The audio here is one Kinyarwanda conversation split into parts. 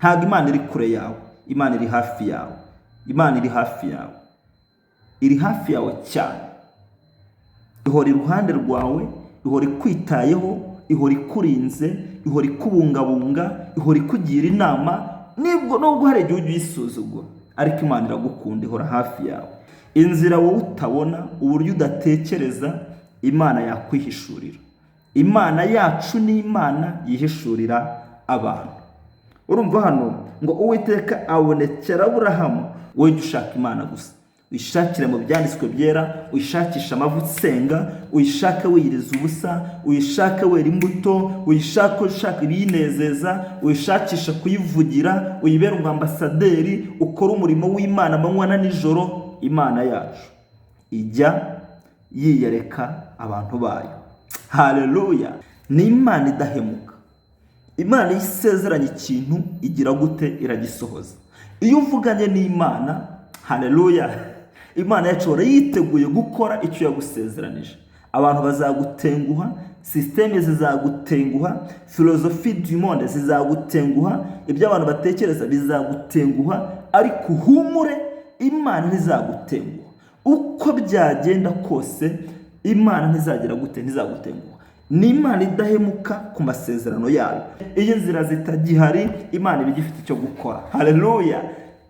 Ntabwo Imana iri kure yawe, Imana iri hafi yawe. Imana iri hafi yawe, iri hafi yawe cyane. Ihora iruhande rwawe, ihora ikwitayeho, ihora ikurinze, ihora ikubungabunga, ihora ikugira inama. Nibwo nubwo hari igihe ujya uyisuzugura, ariko Imana iragukunda, ihora hafi yawe. Inzira wowe utabona, uburyo udatekereza, Imana yakwihishurira. Imana yacu ni Imana yihishurira abantu. Urumva hano ngo Uwiteka abonekera Aburahamu. Wowe jya ushaka Imana gusa, uyishakire mu byanditswe byera, uyishakishe amavuta usenga, uyishake wiyiriza ubusa, uyishake wera imbuto, uyishake ushaka ibiyinezeza, uyishakishe kuyivugira, uyibere umwambasaderi, ukore umurimo w'Imana amanywa na nijoro. Imana yacu ijya yiyereka abantu bayo. Haleluya! Ni Imana idahemuka. Imana iyo isezeranye ikintu igira gute? Iragisohoza. Iyo uvuganye n'Imana, haleluya, Imana yacu ihora yiteguye gukora icyo yagusezeranije. Abantu bazagutenguha, système zizagutenguha, philosophie du monde zizagutenguha, ibyo abantu batekereza bizagutenguha, ariko uhumure, Imana ntizagutenguha. Uko byagenda kose, Imana ntizagira gute? Ntizagutenguha. Ni Imana idahemuka ku masezerano yayo. Iyo inzira zitagihari, Imana iba igifite icyo gukora. Haleluya!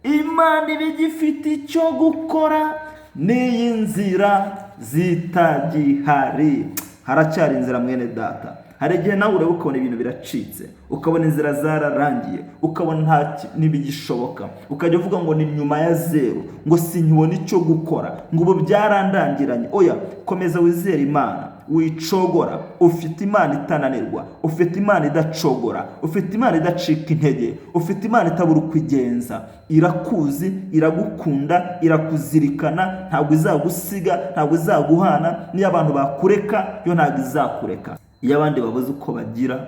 Imana iba igifite icyo gukora n'iyi nzira zitagihari. Haracyari inzira, mwene data. Hari igihe nawe ureba ukabona ibintu biracitse, ukabona inzira zararangiye, ukabona nta ntibigishoboka, ukajya uvuga ngo ni nyuma ya zeru, ngo sinkibona icyo gukora, ngo ubu byarandangiranye. Oya, komeza wizere Imana, wicogora. Ufite Imana itananirwa, ufite Imana idacogora, ufite Imana idacika intege, ufite Imana itabura uko igenza. Irakuzi, iragukunda, irakuzirikana, ntabwo izagusiga, ntabwo izaguhana. Niyo abantu bakureka, yo ntabwo izakureka. Iyo abandi babuze uko bagira,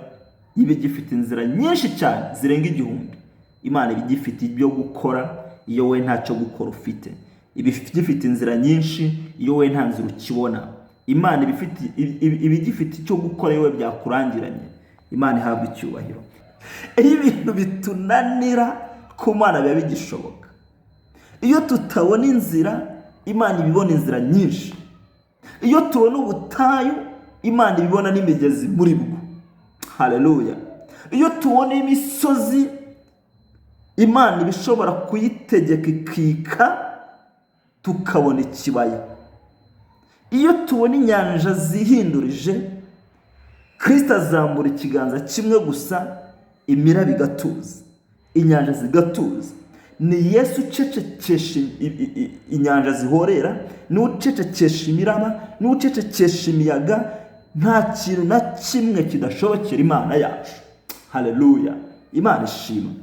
iba igifite inzira nyinshi cyane zirenga 1000. Imana iba igifite ibyo gukora iyo we ntacyo gukora ufite. Iba igifite inzira nyinshi iyo we nta nzira ukibona. Imana iba igifite icyo gukora iyo we byakurangiranye. Imana ihabwa icyubahiro. Iyo ibintu bitunanira, ku Mana biba bigishoboka. Iyo tutabona inzira, Imana iba ibona inzira nyinshi. Iyo tubona ubutayu, Imana iba ibona n'imigezi muri bwo. Haleluya! Iyo tubona imisozi, Imana iba ishobora kuyitegeka ikika, tukabona ikibaya. Iyo tubona inyanja zihindurije, Kirisita azambura ikiganza kimwe gusa, imiraba igatuza, inyanja zigatuza. Ni Yesu ucecekesha inyanja zihorera, niwe ucecekesha imiraba, niwe ucecekesha imiyaga. Nta kintu na kimwe kidashobokera Imana yacu. Haleluya! Imana ishimwe.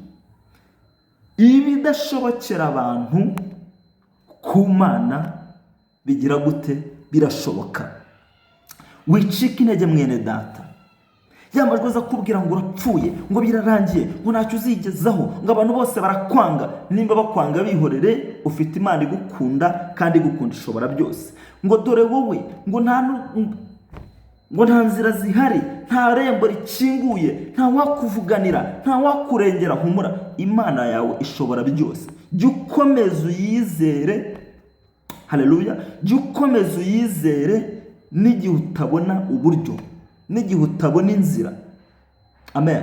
Ibidashobokera abantu, ku Mana bigira gute? Birashoboka. Wicika intege, mwene data. Ya majwi aza kubwira ngo urapfuye, ngo birarangiye, ngo ntacyo uzigezaho, ngo abantu bose barakwanga, nimba bakwanga bihorere. Ufite Imana igukunda, kandi igukunda ishobora byose. Ngo dore wowe, ngo nta nzira zihari, nta rembo rikinguye, nta wakuvuganira, nta wakurengera, humura, Imana yawe ishobora byose. Jya ukomeza uyizere. Haleluya! Jya ukomeza uyizere n'igihe utabona uburyo, n'igihe utabona inzira. Amen.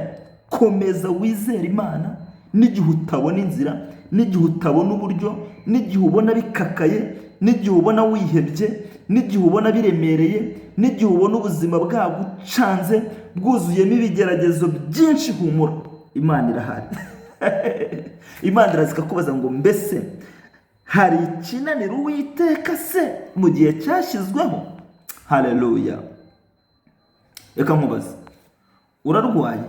Komeza wizere Imana n'igihe utabona inzira, n'igihe utabona uburyo, n'igihe ubona bikakaye, n'igihe ubona wihebye, n'igihe ubona biremereye, n'igihe ubona ubuzima bwagucanze, bwuzuyemo ibigeragezo byinshi. Humura, Imana irahari. Imana iraza ikakubaza ngo: "Mbese hari ikinanira Uwiteka se mu gihe cyashyizweho?" Haleluya! Reka nkubaze, urarwaye?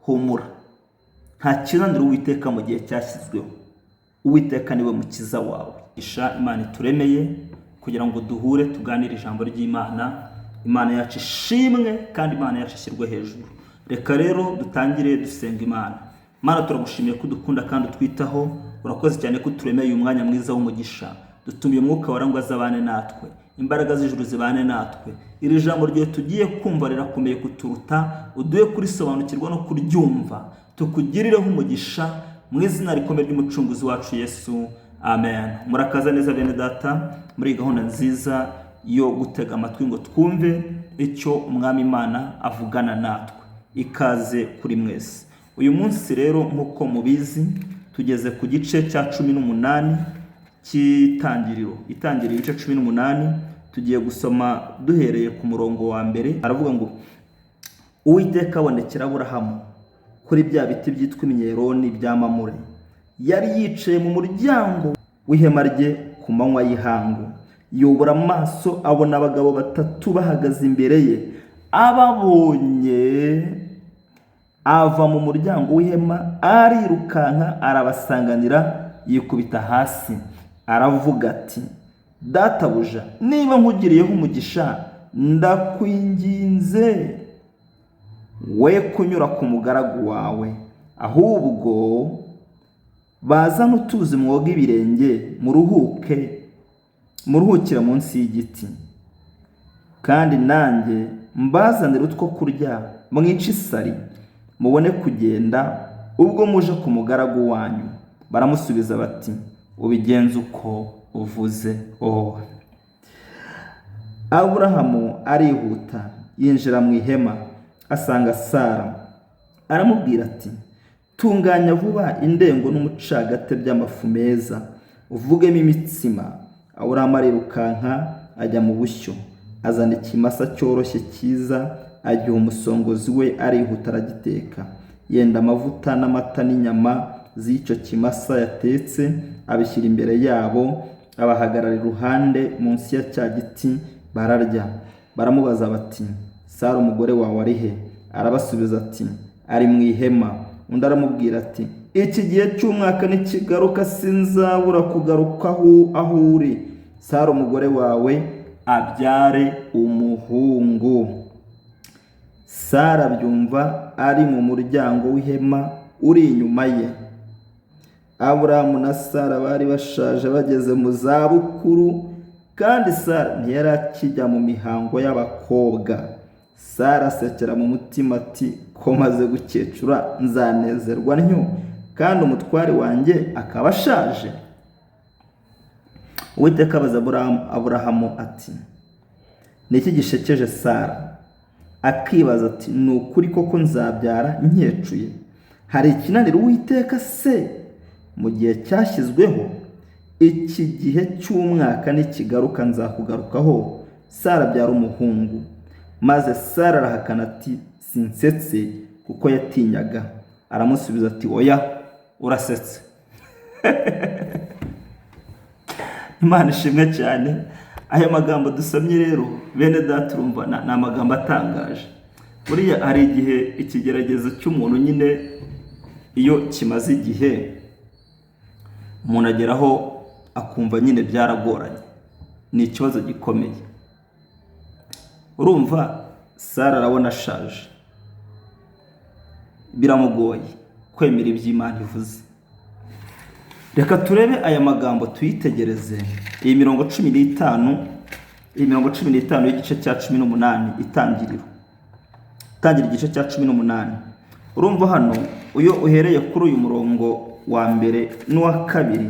Humura, nta kinanira Uwiteka mu gihe cyashyizweho. Uwiteka niwe mukiza wawe. Isha Imana ituremeye kugira ngo duhure, tuganire ijambo ry'Imana. Imana yacu ishimwe kandi Imana yacu ishyirwe hejuru. Reka rero dutangire dusenga Imana. Mana, turagushimiye ko udukunda kandi utwitaho. Urakoze cyane ko uturemeye uyu mwanya mwiza w'umugisha. Dutumiye Umwuka Wera ngo azabane natwe, imbaraga z'ijuru zibane natwe. Iri jambo ryawe tugiye kumva rirakomeye kuturuta, uduhe kurisobanukirwa no kuryumva. Tukugirireho umugisha mu izina rikomeye ry'Umucunguzi wacu Yesu, amen. Murakaza neza bene Data muri iyi gahunda nziza yo gutega amatwi ngo twumve icyo Umwami Imana avugana natwe. Ikaze kuri mwese. Uyu munsi rero, nk'uko mubizi, tugeze ku gice cya 18 cy'Itangiriro. Itangiriro ibice 18, tugiye gusoma duhereye ku murongo wa mbere. Aravuga ngo: "Uwiteka abonekera Aburahamu kuri bya biti byitwa imyeroni bya Mamure. Yari yicaye mu muryango w'ihema rye ku manywa y'ihangu. Yubura amaso, abona abagabo batatu bahagaze imbere ye. Ababonye, ava mu muryango w'ihema, arirukanka, arabasanganira, yikubita hasi, aravuga ati: 'Databuja, niba nkugiriyeho umugisha, ndakwinginze we kunyura ku mugaragu wawe, ahubwo bazane utuzi mwoga ibirenge, muruhuke, muruhukire munsi y'igiti, kandi nanjye mbazanire utwo kurya, mwice isari, mubone kugenda ubwo muje ku mugaragu wanyu.' Baramusubiza bati: 'Ubigenze uko uvuze.' Oh, Aburahamu arihuta, yinjira mu ihema, asanga Sara, aramubwira ati: 'Tunganya vuba indengo n'umucagate by'amafu meza, uvugemo imitsima.' Aburahamu arirukanka, ajya mu bushyo, azana ikimasa cyoroshye cyiza, agiha umusongozi we, arihuta aragiteka. Yenda amavuta n'amata n'inyama z'icyo kimasa yatetse, abishyira imbere yabo, abahagarara iruhande munsi ya cya giti, bararya. Baramubaza bati: 'Sara umugore wawe ari he?' Arabasubiza ati: 'Ari mu ihema.' Undi aramubwira ati: 'Iki gihe cy'umwaka nikigaruka, sinzabura kugaruka aho uri, Sara umugore wawe abyare umuhungu.' Sara abyumva ari mu muryango w'ihema uri inyuma ye. Aburahamu na Sara bari bashaje, bageze mu zabukuru, kandi Sara ntiyari akijya mu mihango y'abakobwa. Sara asekera mu mutima ati: 'Ko maze gukecura, nzanezerwa ntyo kandi umutware wanjye akaba ashaje?' Uwiteka abaza Aburahamu ati: 'Ni iki gishekeje Sara, akibaza ati: Ni ukuri koko nzabyara nkecuye? Hari ikinanira Uwiteka se? Mu gihe cyashyizweho, iki gihe cy'umwaka nikigaruka, nzakugarukaho, Sara abyara umuhungu.' Maze Sara arahakana ati: 'Sinsetse,' kuko yatinyaga. Aramusubiza ati: 'Oya, urasetse.'" Imana ishimwe cyane. Aya magambo dusomye rero, bene Data, urumva ni amagambo atangaje. Buriya hari igihe ikigeragezo cy'umuntu nyine iyo kimaze igihe, umuntu ageraho akumva nyine byaragoranye, ni ikibazo gikomeye. Urumva Sara arabona ashaje, biramugoye kwemera iby'Imana ivuze. Reka turebe aya magambo, tuyitegereze iyi mirongo 15, iyi mirongo 15 y'igice cya 18 Itangiriro. Tangira igice cya 18. Urumva hano, iyo uhereye kuri uyu murongo wa mbere n'uwa kabiri,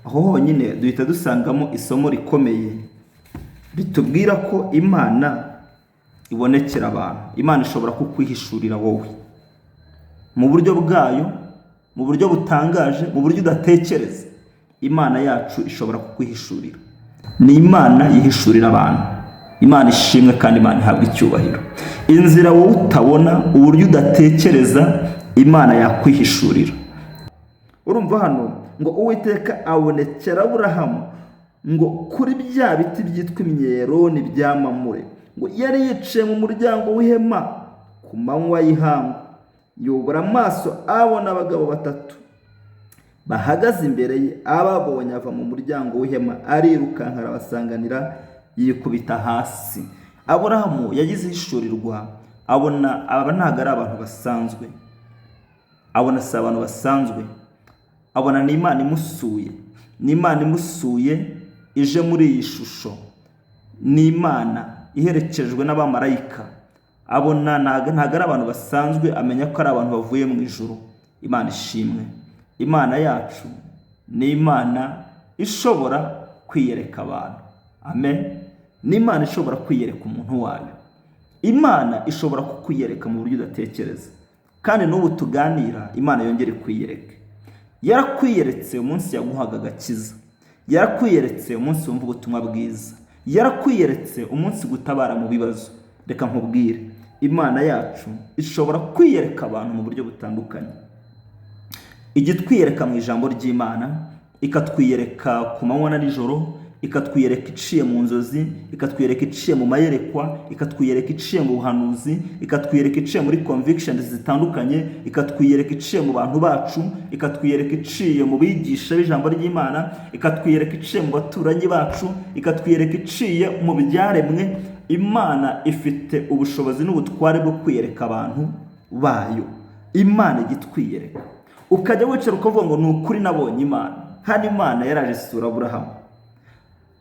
aho honyine duhita dusangamo isomo rikomeye ritubwira ko Imana ibonekera abantu. Imana ishobora kukwihishurira wowe mu buryo bwayo, mu buryo butangaje, mu buryo udatekereza. Imana yacu ishobora kukwihishurira. Ni Imana yihishurira abantu. Imana ishimwe kandi Imana ihabwa icyubahiro. Inzira wowe utabona, uburyo udatekereza, Imana yakwihishurira. Urumva hano ngo Uwiteka abonekera Aburahamu ngo kuri bya biti byitwa imyeroni bya Mamure, ngo yari yicaye mu muryango w'ihema ku manywa y'ihangu. Yubura amaso, abona abagabo batatu bahagaze imbere ye. Ababonye, ava mu muryango w'ihema, arirukanka, arabasanganira, yikubita hasi. Aburahamu yagize ihishurirwa, abona aba ntabwo ari abantu basanzwe, abona si abantu basanzwe, abona ni Imana imusuye, ni Imana imusuye ije muri iyi shusho, ni Imana iherekejwe n'abamarayika. Abona ntago ari abantu basanzwe, amenya ko ari abantu bavuye mu ijuru. Imana ishimwe. Imana yacu ni Imana ishobora kwiyereka abantu. Amen. Ni Imana ishobora kwiyereka umuntu wayo. Imana ishobora kukwiyereka mu buryo udatekereza. Kandi n'ubu tuganira, Imana yongere kwiyereke. Yarakwiyeretse umunsi yaguhaga agakiza. Yarakwiyeretse umunsi wumva ubutumwa bwiza. Yarakwiyeretse umunsi gutabara mu bibazo. Reka nkubwire, Imana yacu ishobora kwiyereka abantu mu buryo butandukanye. Ijya itwiyereka mu ijambo ry'Imana, ikatwiyereka ku manywa na nijoro, ikatwiyereka iciye mu nzozi, ikatwiyereka iciye mu mayerekwa, ikatwiyereka iciye mu buhanuzi, ikatwiyereka iciye muri convictions zitandukanye, ikatwiyereka iciye mu bantu bacu, ikatwiyereka iciye mu bigisha b'ijambo ry'Imana, ikatwiyereka iciye mu baturanyi bacu, ikatwiyereka iciye mu byaremwe. Imana ifite ubushobozi n'ubutware bwo kwiyereka abantu bayo. Imana ijya itwiyereka. Ukajya wicara ukavuga ngo ni ukuri nabonye Imana. Hano Imana yaraje isura Aburahamu.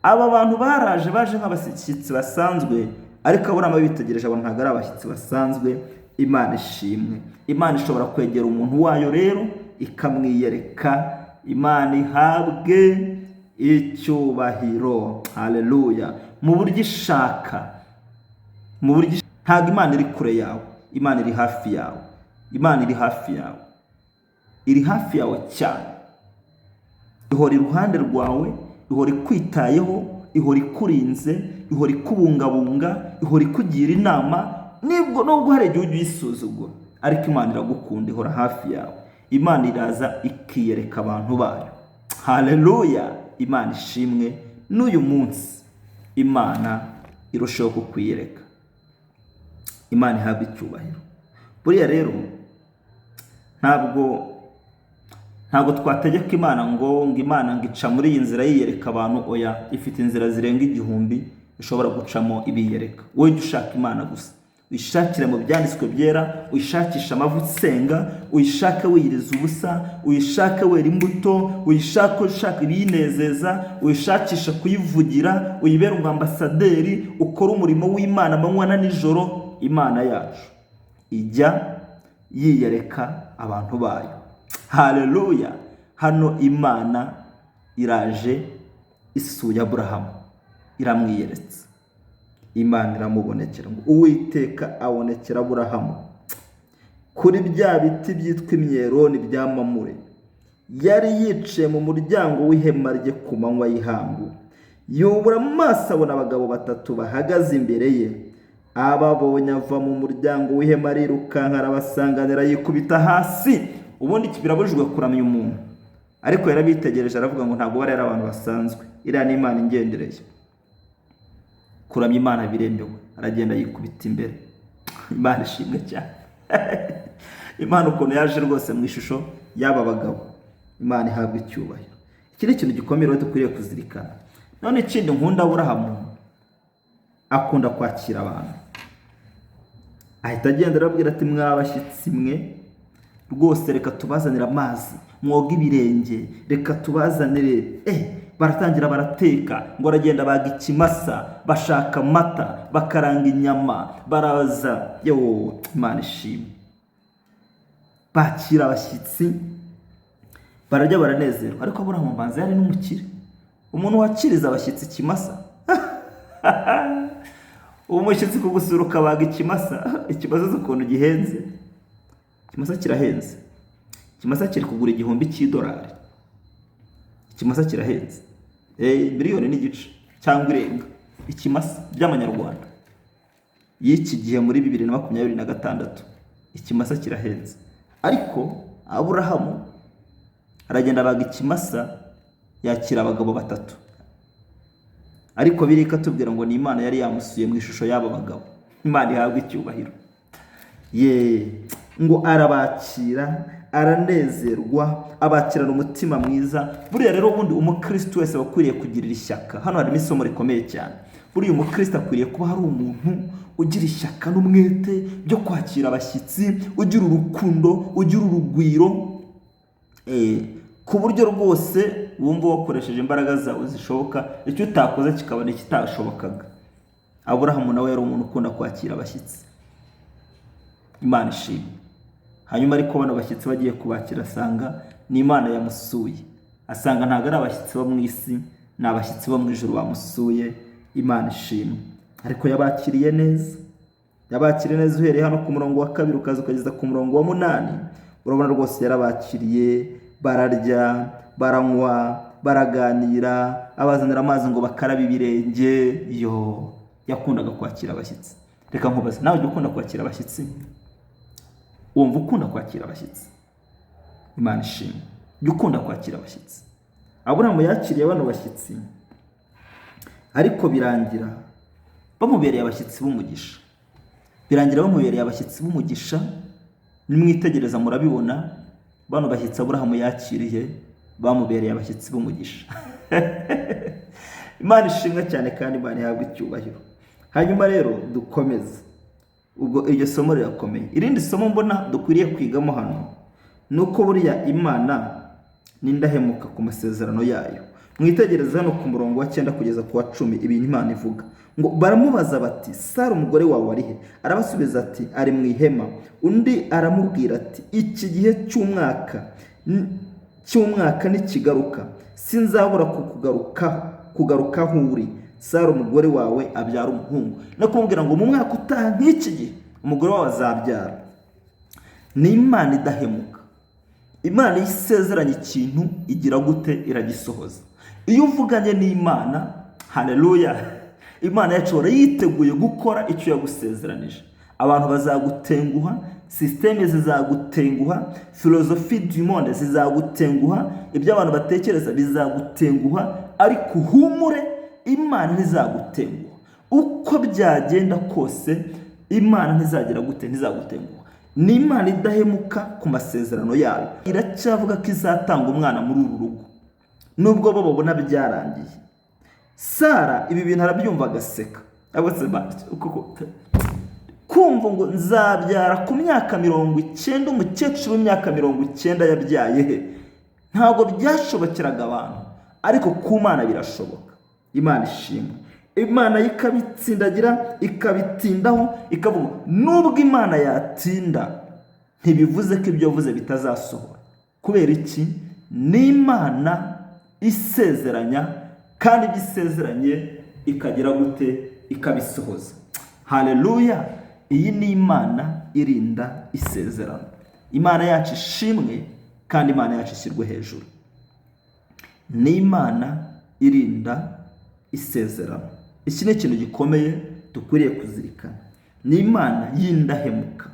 Aba bantu baraje, baje nk'abashyitsi basanzwe, ariko Aburahamu bitegereje abantu ntabwo ari abashyitsi basanzwe. Imana ishimwe. Imana ishobora kwegera umuntu wayo rero ikamwiyereka. Imana ihabwe icyubahiro. Haleluya. Mu buryo ishaka, mu buryo ntabwo Imana iri kure yawe, Imana iri hafi yawe. Imana iri hafi yawe, iri hafi yawe cyane. Ihora iruhande rwawe, ihora ikwitayeho, ihora ikurinze, ihora ikubungabunga, ihora ikugira inama. Nibwo nubwo hari igihe ujya uyisuzugura, ariko Imana iragukunda, ihora hafi yawe. Imana iraza ikiyereka abantu bayo. Haleluya. Imana ishimwe. N'uyu munsi Imana irushaho kukwiyereka. Imana ihabwa icyubahiro. Buriya rero ntabwo twategeka Imana ngo Imana ngo ica muri iyi nzira yiyereka abantu. Oya, ifite inzira zirenga 1000 ishobora gucamo ibiyereka. Wowe jya ushaka Imana gusa, uyishakire mu byanditswe byera, uyishakishe amavu usenga, uyishake wiyiriza ubusa, uyishake wera imbuto, uyishake ushaka ibiyinezeza, uyishakishe kuyivugira, uyibere umwambasaderi, ukore umurimo w'Imana amanywa na nijoro. Imana yacu ijya yiyereka abantu bayo. Haleluya. Hano Imana iraje isuye Aburahamu, iramwiyeretse. Imana iramubonekera ngo Uwiteka abonekera Aburahamu kuri bya biti byitwa imyeroni bya Mamure. Yari yicaye mu muryango w'ihema rye ku manywa y'ihangu. Yubura amaso abona abagabo batatu bahagaze imbere ye. Ababonye ava mu muryango w'ihema arirukanka, arabasanganira, yikubita hasi. Ubundi birabujijwe kuramya umuntu, ariko yarabitegereje aravuga ngo ntabwo bari ari abantu basanzwe, iriya ni Imana ingendereye. Kuramya Imana biremewe. Aragenda yikubita imbere. Imana ishimwe cyane. Imana ukuntu yaje rwose mu ishusho y'aba bagabo. Imana ihabwa icyubahiro. Iki ni ikintu gikomeye rero dukwiriye kuzirikana. None ikindi nkunda, Aburahamu akunda kwakira abantu. Ahita agenda arababwira ati mwabashyitsi mwe rwose, reka tubazanire amazi mwoga ibirenge, reka tubazanire. Baratangira barateka, ngo aragenda baga ikimasa, bashaka amata, bakaranga inyama, baraza. Yo, Imana ishimwe. Bakira abashyitsi, bararya baranezerwa. Ariko Aburahamu mbanza yari n'umukire, umuntu wakiriza abashyitsi ikimasa. Umushyitsi kugusura ukabaga ikimasa, ikimasa uzi ukuntu gihenze. Ikimasa kirahenze. Ikimasa kiri kugura $1000. Ikimasa kirahenze. 1.5 miliyoni cyangwa irenga. Ikimasa by'amanyarwanda y'iki gihe muri 2026, ikimasa kirahenze. Ariko Aburahamu aragenda abaga ikimasa, yakira abagabo batatu. Ariko birika tubwira ngo ni Imana yari yamusuye mu ishusho y'aba bagabo. Imana ihabwa icyubahiro. Ye, ngo arabakira, aranezerwa, abakirana umutima mwiza. Buriya rero ubundi umukristo wese akwiriye kugirira ishyaka. Hano harimo isomo rikomeye cyane. Buriya umukristo akwiriye kuba hari umuntu ugira ishyaka n'umwete byo kwakira abashyitsi, ugira urukundo, ugira urugwiro, ku buryo rwose wumva wakoresheje imbaraga zawe zishoboka, icyo utakoze kikabona ikitashobokaga. Aburahamu nawe yari umuntu ukunda kwakira abashyitsi. Imana ishimwe. Hanyuma ariko bano bashyitsi bagiye kubakira, asanga ni Imana yamusuye, asanga ntabwo ari abashyitsi bo mu isi, ni abashyitsi bo mu ijuru bamusuye. Imana ishimwe. Ariko yabakiriye neza, yabakiriye neza. Uhereye hano ku murongo wa 2 ukaza ukageza ku murongo wa 8, urabona rwose yarabakiriye, bararya, baranywa, baraganira, abazanira amazi ngo bakarabe ibirenge. Yo, yakundaga kwakira abashyitsi. Reka nkubaze, nawe ujya ukunda kwakira abashyitsi? Wumva ukunda kwakira abashyitsi? Imana ishimwe. Jya ukunda kwakira abashyitsi. Aburahamu yakiriye bano bashyitsi, ariko birangira bamubereye abashyitsi b'umugisha. Birangira bamubereye abashyitsi b'umugisha. Nimwitegereza murabibona, bano bashyitsi Aburahamu yakiriye bamubereye abashyitsi b'umugisha. Imana ishimwe cyane kandi Imana ihabwe icyubahiro. Hanyuma rero dukomeze. Ubwo iryo somo rirakomeye. Irindi somo mbona dukwiriye kwigamo hano ni uko buriya Imana n'indahemuka ku masezerano yayo. Mwitegereze hano ku murongo wa 9 kugeza ku wa 10 ibintu Imana ivuga. Ngo baramubaza bati: Sara umugore wawe ari he? Arabasubiza ati: ari mu ihema. Undi aramubwira ati: iki gihe cy'umwaka nikigaruka sinzabura kugaruka aho uri, Sara umugore wawe abyara umuhungu. No kumubwira ngo mu mwaka utaha nk'iki gihe umugore wawe azabyara. Ni Imana idahemuka. Imana iyo isezeranye ikintu igira gute? Iragisohoza. Iyo uvuganye n'Imana, haleluya, Imana yacu ihora yiteguye gukora icyo yagusezeranije. Abantu bazagutenguha, système zizagutenguha, philosophie du monde zizagutenguha, ibyo abantu batekereza bizagutenguha, ariko uhumure, Imana ntizagutenguha. Uko byagenda kose Imana ntizagira gute? Ntizagutenguha. Ni Imana idahemuka ku masezerano yayo. Iracyavuga ko izatanga umwana muri uru rugo, nubwo bo babona byarangiye. Sara ibi bintu arabyumva agaseka. Kumva ngo nzabyara ku myaka 90, umukecuru w'imyaka 90 yabyaye he? Ntabwo byashobokeraga abantu, ariko ku Mana birashoboka. Imana ishimwe. Imana ikabitsindagira, ikabitindaho, ikavuga nubwo Imana yatinda ntibivuze ko ibyo yavuze bitazasohora. Kubera iki? Ni Imana isezeranya, kandi ibyo isezeranye ikagira gute? Ikabisohoza. Haleluya. Iyi ni Imana irinda isezerano. Imana yacu ishimwe kandi Imana yacu ishyirwe hejuru. Ni Imana irinda isezerano. Iki ni ikintu gikomeye dukwiriye kuzirikana. Ni Imana y'indahemuka.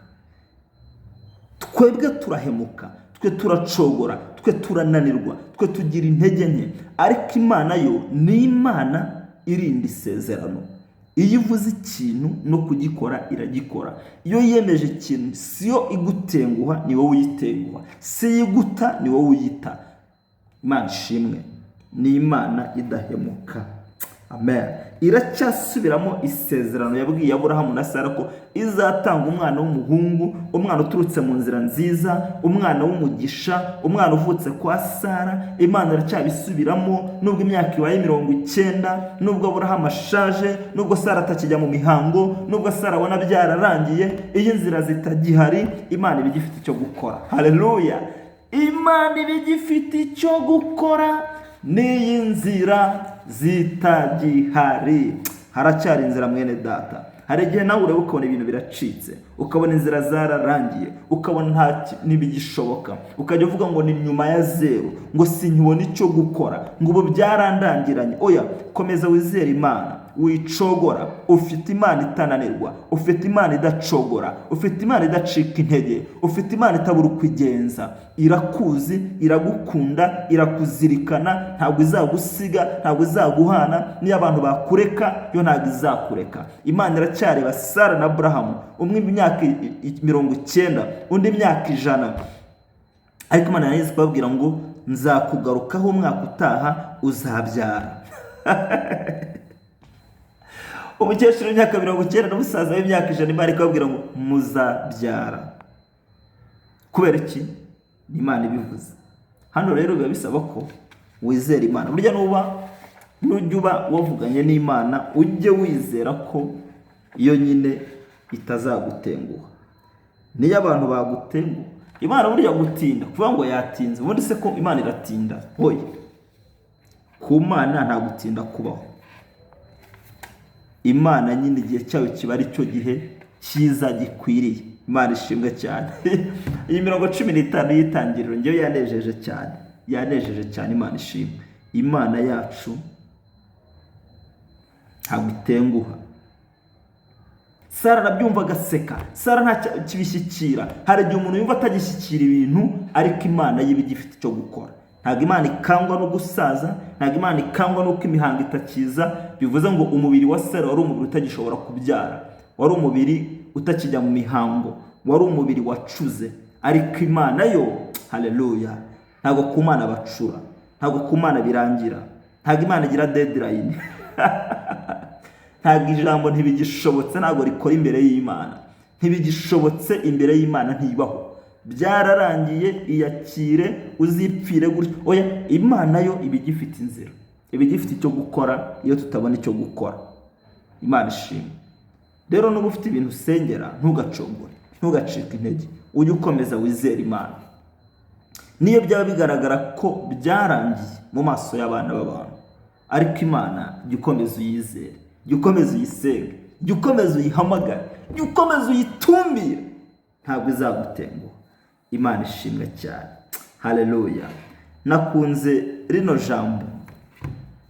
Twebwe turahemuka, twe turacogora, twe turananirwa, twe tugira intege nke, ariko Imana yo ni Imana irinda isezerano. Iyo ivuze ikintu no kugikora iragikora. Iyo yiyemeje ikintu, si yo igutenguha, ni wowe uyitenguha. Si yo iguta, ni wowe uyita. Imana ishimwe. Ni Imana idahemuka. Amen. Iracyasubiramo isezerano yabwiye Aburahamu na Sara ko izatanga umwana w'umuhungu, umwana uturutse mu nzira nziza, umwana w'umugisha, umwana uvutse kwa Sara. Imana iracyabisubiramo nubwo imyaka ibaye 90, nubwo Aburahamu ashaje, nubwo Sara atakijya mu mihango, nubwo Sara abona byararangiye, iyo inzira zitagihari, Imana iba igifite icyo gukora. Haleluya. Imana iba igifite icyo gukora n'iyi nzira zitagihari. Haracyari inzira mwene data. Hari igihe nawe ureba ukabona ibintu biracitse, ukabona inzira zararangiye, ukabona nta ntibigishoboka, ukajya uvuga ngo ni nyuma ya zeru, ngo sinkibona icyo gukora, ngo ubu byarandangiranye. Oya, komeza wizere Imana, wicogora. Ufite Imana itananirwa, ufite Imana idacogora, ufite Imana idacika intege, ufite Imana itabura uko igenza. Irakuzi, iragukunda, irakuzirikana, ntabwo izagusiga, ntabwo izaguhana. Niyo abantu bakureka, yo ntabwo izakureka. Imana iracyareba Sara na Aburahamu, umwe imyaka 90, undi imyaka 100, ariko Imana yahise kubabwira ngo nzakugarukaho umwaka utaha uzabyara. Umukecuru w'imyaka 90 n'umusaza w'imyaka 100, Imana ikababwira ngo muzabyara. Kubera iki? Ni Imana ibivuze. Hano rero biba bisaba ko wizera Imana. Burya nujya uba wavuganye n'Imana, ujye wizera ko iyo nyine itazagutenguha. Niyo abantu bagutenguha, Imana buriya gutinda, kuvuga ngo yatinze, ubundi se ko Imana iratinda? Hoya, ku Mana nta gutinda kubaho. Imana nyine igihe cyayo kiba ari cyo gihe cyiza gikwiriye. Imana ishimwe cyane. Iyi mirongo 15 y'Itangiriro ngewe yanejeje cyane, yanejeje cyane. Imana ishimwe. Imana yacu ntabwo itenguha. Sara arabyumva agaseka. Sara nta kibishyikira. Hari igihe umuntu yumva atagishyikira ibintu, ariko Imana yo iba igifite icyo gukora. Ntabwo Imana ikangwa no gusaza, ntabwo Imana ikangwa n'uko imihango itakiza. Bivuze ngo umubiri wa Sara wari umubiri utagishobora kubyara, wari umubiri utakijya mu mihango, wari umubiri wacuze. Ariko Imana yo, haleluya, ntabwo ku Mana bacura, ntabwo ku Mana birangira, ntabwo Imana igira deadline. Ntabwo ijambo ntibigishobotse ntabwo rikora imbere y'Imana. Ntibigishobotse imbere y'Imana ntibaho, byararangiye, iyakire uzipfire gutyo. Oya, Imana yo iba igifite inzira, iba igifite icyo gukora iyo tutabona icyo gukora. Imana ishimwe. Rero nuba ufite ibintu usengera, ntugacogore, ntugacike intege, ujye ukomeza wizere Imana. Niyo byaba bigaragara ko byarangiye mu maso y'abana b'abantu, ariko Imana jya ukomeza uyizere, jya ukomeza uyisenge, jya ukomeza uyihamagare, jya ukomeza uyitumbire, ntabwo izagutenguha. Imana ishimwe cyane. Haleluya. Nakunze rino jambo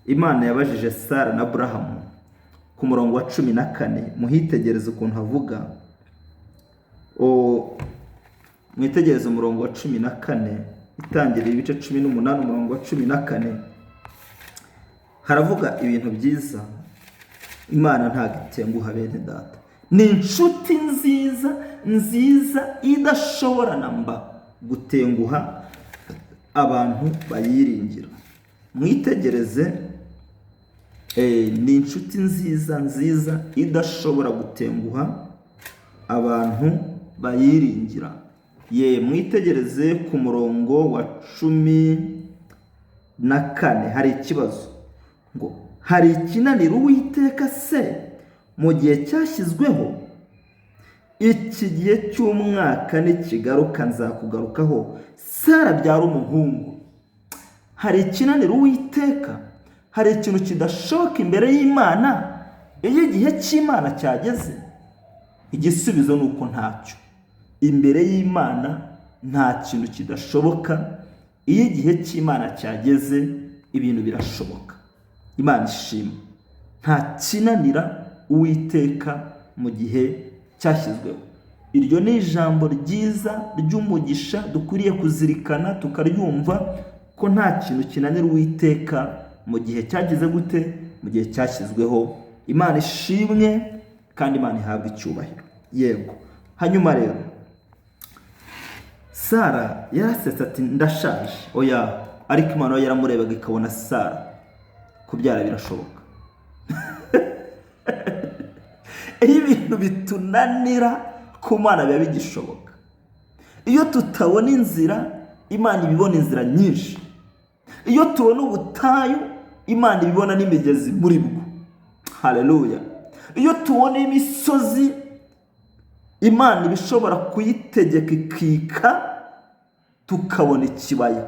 Imana yabajije Sara na Aburahamu ku murongo wa 14. Muhitegereze ukuntu havuga. Mwitegereze umurongo wa 14, itangirira ibice 18, umurongo wa 14, haravuga ibintu byiza. Imana ntabwo itenguha, bene data. Ni inshuti nziza nziza idashobora na mba gutenguha abantu bayiringira. Mwitegereze, ni inshuti nziza nziza idashobora gutenguha abantu bayiringira. Ye, mwitegereze ku murongo wa 14, hari ikibazo ngo: "Hari ikinanira Uwiteka se mu gihe cyashyizweho? Iki gihe cy'umwaka nikigaruka nzakugarukaho, Sara abyara umuhungu." Hari ikinanira Uwiteka? Hari ikintu kidashoboka imbere y'Imana iyo igihe cy'Imana cyageze? Igisubizo ni uko ntacyo. Imbere y'Imana nta kintu kidashoboka. Iyo igihe cy'Imana cyageze, ibintu birashoboka. Imana ishima. Nta kinanira Uwiteka mu gihe cyashyizweho. Iryo ni ijambo ryiza ry'umugisha dukwiriye kuzirikana, tukaryumva ko nta kintu kinanira Uwiteka mu gihe cyagize gute? Mu gihe cyashyizweho. Imana ishimwe kandi Imana ihabwe icyubahiro. Yego. Hanyuma rero Sara yarasetse ati: "Ndashaje." Oya, ariko Imana yo yaramurebaga ikabona Sara kubyara birashoboka. Iyo ibintu bitunanira, ku Mana biba bigishoboka. Iyo tutabona inzira, Imana ibibona inzira nyinshi. Iyo tubona ubutayu, Imana ibibona n'imigezi muri bwo. Haleluya. Iyo tubona imisozi, Imana iba ishobora kuyitegeka ikika, tukabona ikibaya.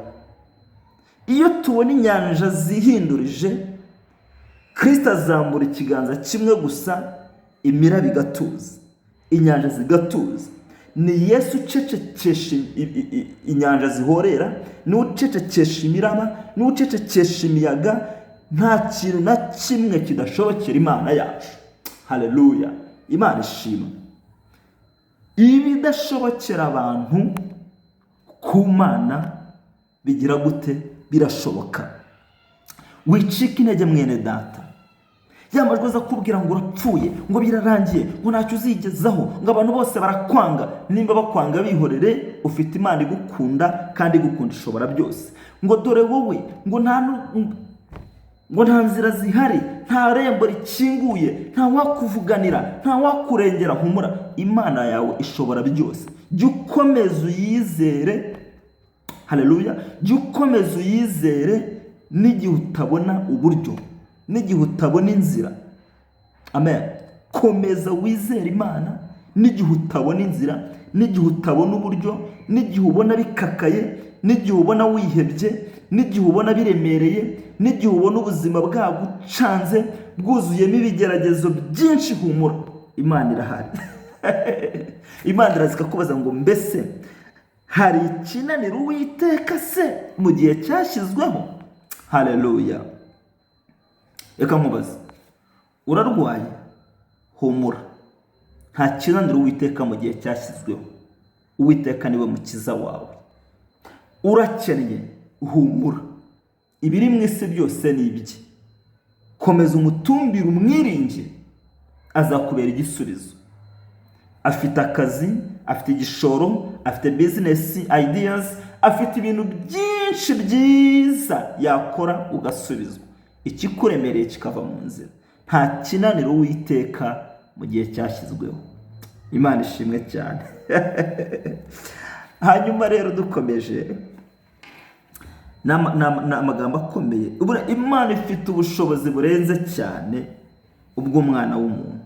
Iyo tubona inyanja zihindurije, Kirisito azambura ikiganza kimwe gusa, imiraba igatuza, inyanja zigatuza. Ni Yesu ucecekesha inyanja zihorera, ni ucecekesha imiraba, ni ucecekesha imiyaga. Nta kintu na kimwe kidashobokera Imana yacu. Haleluya. Imana ishima. Ibidashobokera abantu, ku Mana bigira gute? Birashoboka. Wicika intege, mwene data. Ya majwi aza kubwira ngo urapfuye, ngo birarangiye, ngo ntacyo uzigezaho, ngo abantu bose barakwanga, nimba bakwanga bihorere, ufite Imana igukunda kandi igukunda ishobora byose. Ngo dore wowe, ngo nta nzira zihari, nta rembo rikinguye, nta wakuvuganira, nta wakurengera, humura, Imana yawe ishobora byose. Jya ukomeza uyizere. Haleluya. Jya ukomeza uyizere n'igihe utabona uburyo, n'igihe utabona inzira. Amen. Komeza wizere Imana n'igihe utabona inzira, N'igihe utabona uburyo, n'igihe ubona bikakaye, n'igihe ubona wihebye, n'igihe ubona biremereye, n'igihe ubona ubuzima bwagucanze, bwuzuyemo ibigeragezo byinshi, humura, Imana irahari. Imana iraza ikakubaza ngo: "Mbese hari ikinanira Uwiteka se mu gihe cyashyizweho?" Haleluya! Reka nkubaze: urarwaye? Humura, nta kinanira Uwiteka mu gihe cyashyizweho. Uwiteka niwe mukiza wawe. Urakennye? Humura, ibiri mu isi byose ni ibye. Komeza umutumbire, umwiringire, azakubera igisubizo. Afite akazi, afite igishoro, afite business ideas, afite ibintu byinshi byiza yakora ugasubizwa, ikikuremereye kikava mu nzira. Nta kinaniro Uwiteka mu gihe cyashyizweho. Imana ishimwe cyane. Hanyuma rero dukomeje, ni amagambo akomeye. Imana ifite ubushobozi burenze cyane ubw'umwana w'umuntu.